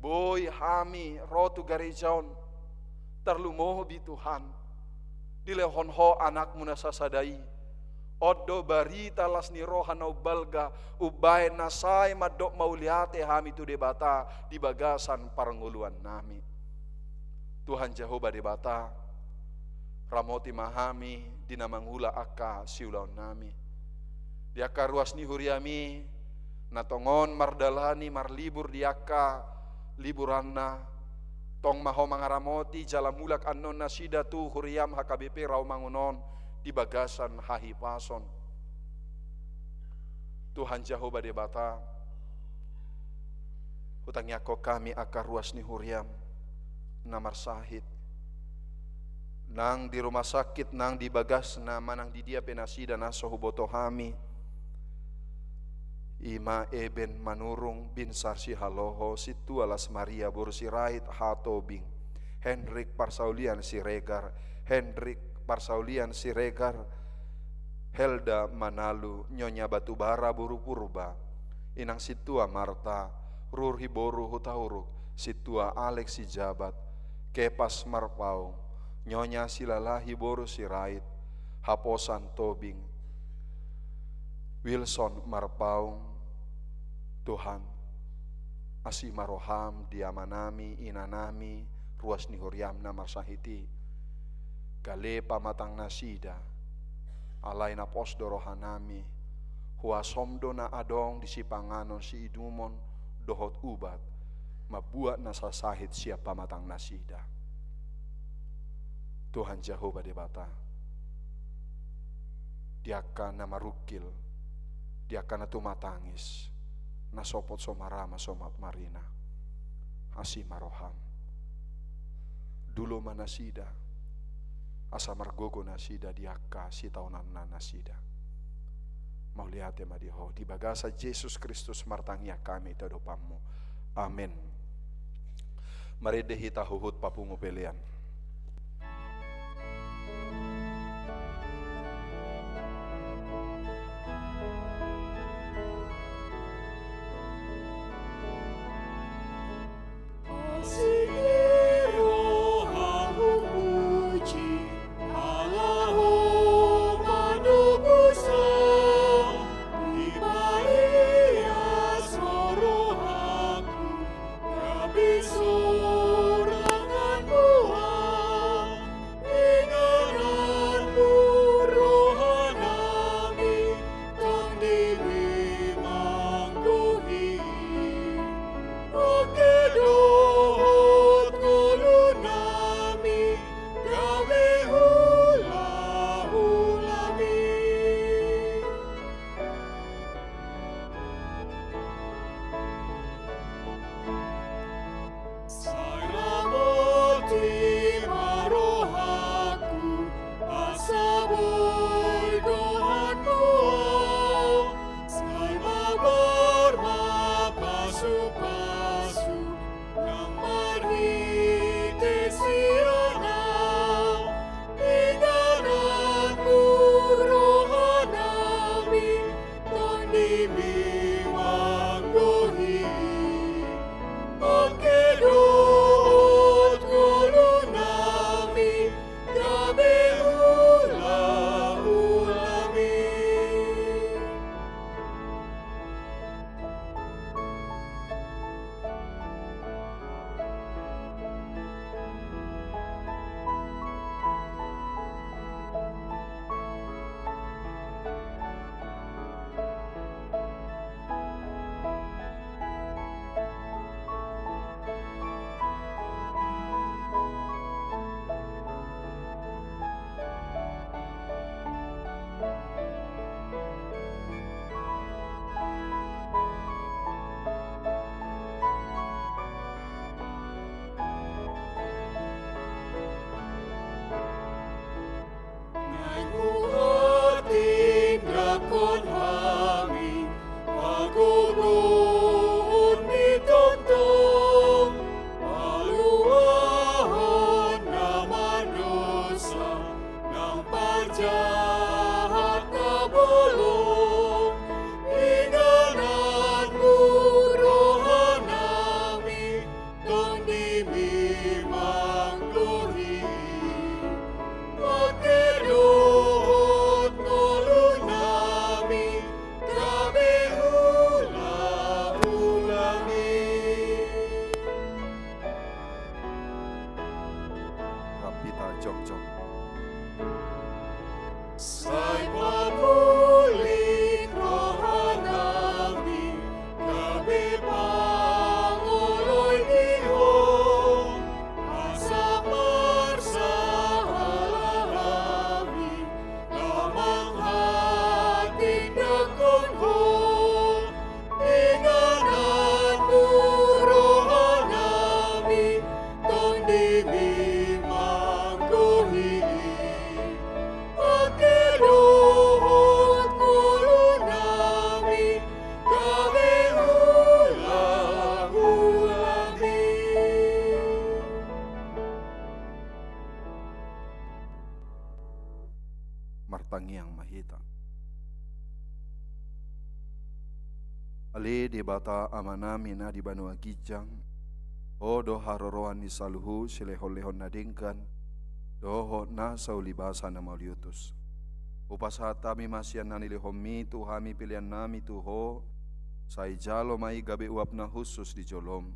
boi hami ro tu gareja on, tarlumobi Tuhan, dilehon Ho anakmu na sasada i, on do barita las ni roha na umbalga, umbahen na sai mandok mauliate hami tu Debata di bagasan parngoluannami. Tuhan Jahowa Debata, ramoti ma hami di na mangula angka siulaonnami. Di angka ruas ni huriami, na tongon mardalani marlibur di angka liburanna, tong ma Ho mangaramoti jala mulak annon nasida tu huriam H K B P Rawamangun on di bagasan hahipason. Tuhan Jahowa Debata, hutangiangkon hami angka ruas ni huriam na marsahit, nang di rumah sakit, nang di bagasna, manang di dia pe nasida na so huboto hami. I ma Eben Manurung, Binsar Sihaloho, Sintua Las Maria boru Sirait, Hatobing, Hendrik Parsaulian Siregar, Hendrik Parsaulian Siregar, Helda Manalu, Nyonya Batubara boru Purba, Inang Sintua Marta, Rurhi boru Hutauruk, Sintua Alex Sijabat, Kepas Marpaung, Nyonya Silalahi boru Sirait, Haposan Tobing, Wilson Marpaung. Tuhan, asi ma roham di amanami, inanami, ruas ni huriam na marsahit i. Gale pamatang nasida, alai na pos do rohanami, huasom do na adong di sipanganon siinumon dohot ubat, mambuat na sasahit sian pamatang nasida. Tuhan Jahowa Debata, di angka na marungkil, di angka na tumatangis, na sopot so marama so marina, asi ma roham. Dulo ma nasida, asa margogo nasida di angka sitaonanna nasida. Mauliate ma di Ho, di bagasan Jesus Kristus martangiang hami tu adopanmu. Amen. Marende hita huhut papungu pelean. Asing ni rohangku puji, ala Ho manobus au, dipaias Ho rohangku, gabe sorangan Ho au. Ingananmu rohanami, tondimi manggohi. Oke dohot ngolunami, gabe hulahulami. Sai ramoti ma rohangku, asa boi gohanmu au, sai mabar ma pasupasu, nang marhite sian au. Ingananmu rohanami, tondimi manggohi. Oke dohot ngolunami, gabe hulahulami. Naeng huhatindanghon hami hagogoon ni tongtong, paluahon Pangoloi ni ho, asa marsahala hami, na manghatindanghon ho, inganan tu roha nami, tondimi manggohi i. Angka dohot ngolu nami, gabe ulaon hami. Martangiang ma hita. Ale Debata Amanami na di banua ginjang, Ho do haroroan ni saluhut silehonlehon na denggan dohot nasa ulibasa na mauliutus. Hupasahat hami ma sian na nilehonmi tu hami peleannami tu Ho, sai jalo ma i gabe uap na hushus di jolom.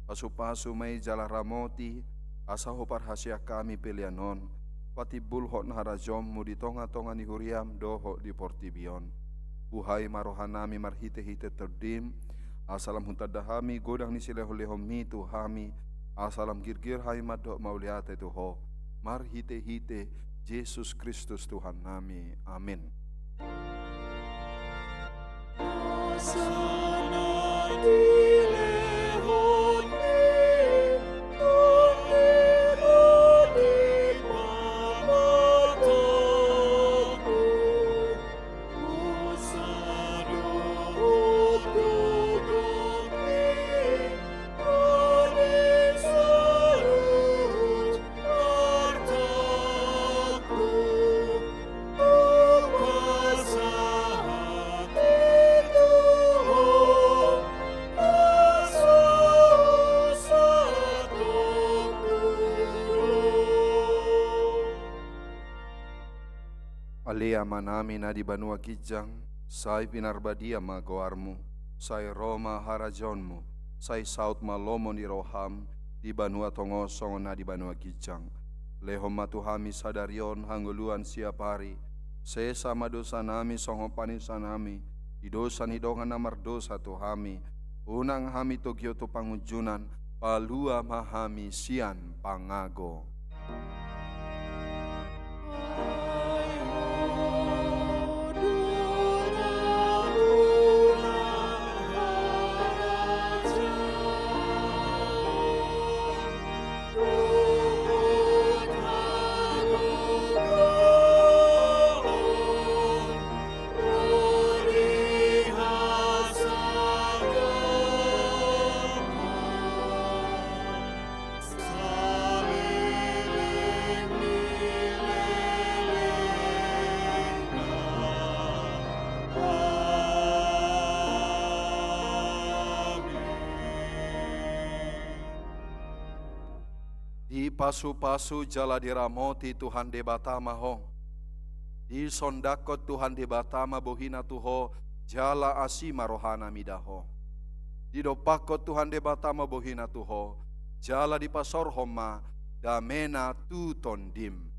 Pasupasu ma i jala ramoti, asa huparhaseang hami pelean on patimbulhon harajaonmu di tongatonga ni huriam dohot di portibi on. Buhai ma rohanami marhitehite Tondim, asa lam hutanda hami godang ni silehonlehonmi tu hami, asa lam girgir hami mandok mauliate tu Ho, marhitehite Jesus Kristus Tuhannami. Amin. Ale Amanami na di banua ginjang, sai pinarbadia ma goarmu, sai ro ma harajaonmu, sai saut ma lomo ni roham di banua tonga on songon na di banua ginjang. Lehon ma tu hami sadari on hangoluan siapari, sesa ma dosanami songon panesanami di dosa ni dongan na mardosa tu hami, unang hami togihon tu pangunjunan, palua ma hami sian pangago. Dipasupasu jala diramoti Tuhan Debata ma ho. Disondangkon Tuhan Debata ma bohina tu ho, jala asi ma rohana mida ho. Didompakkon Tuhan Debata ma bohina tu ho, jala dipasaorhon ma damena tu tondim.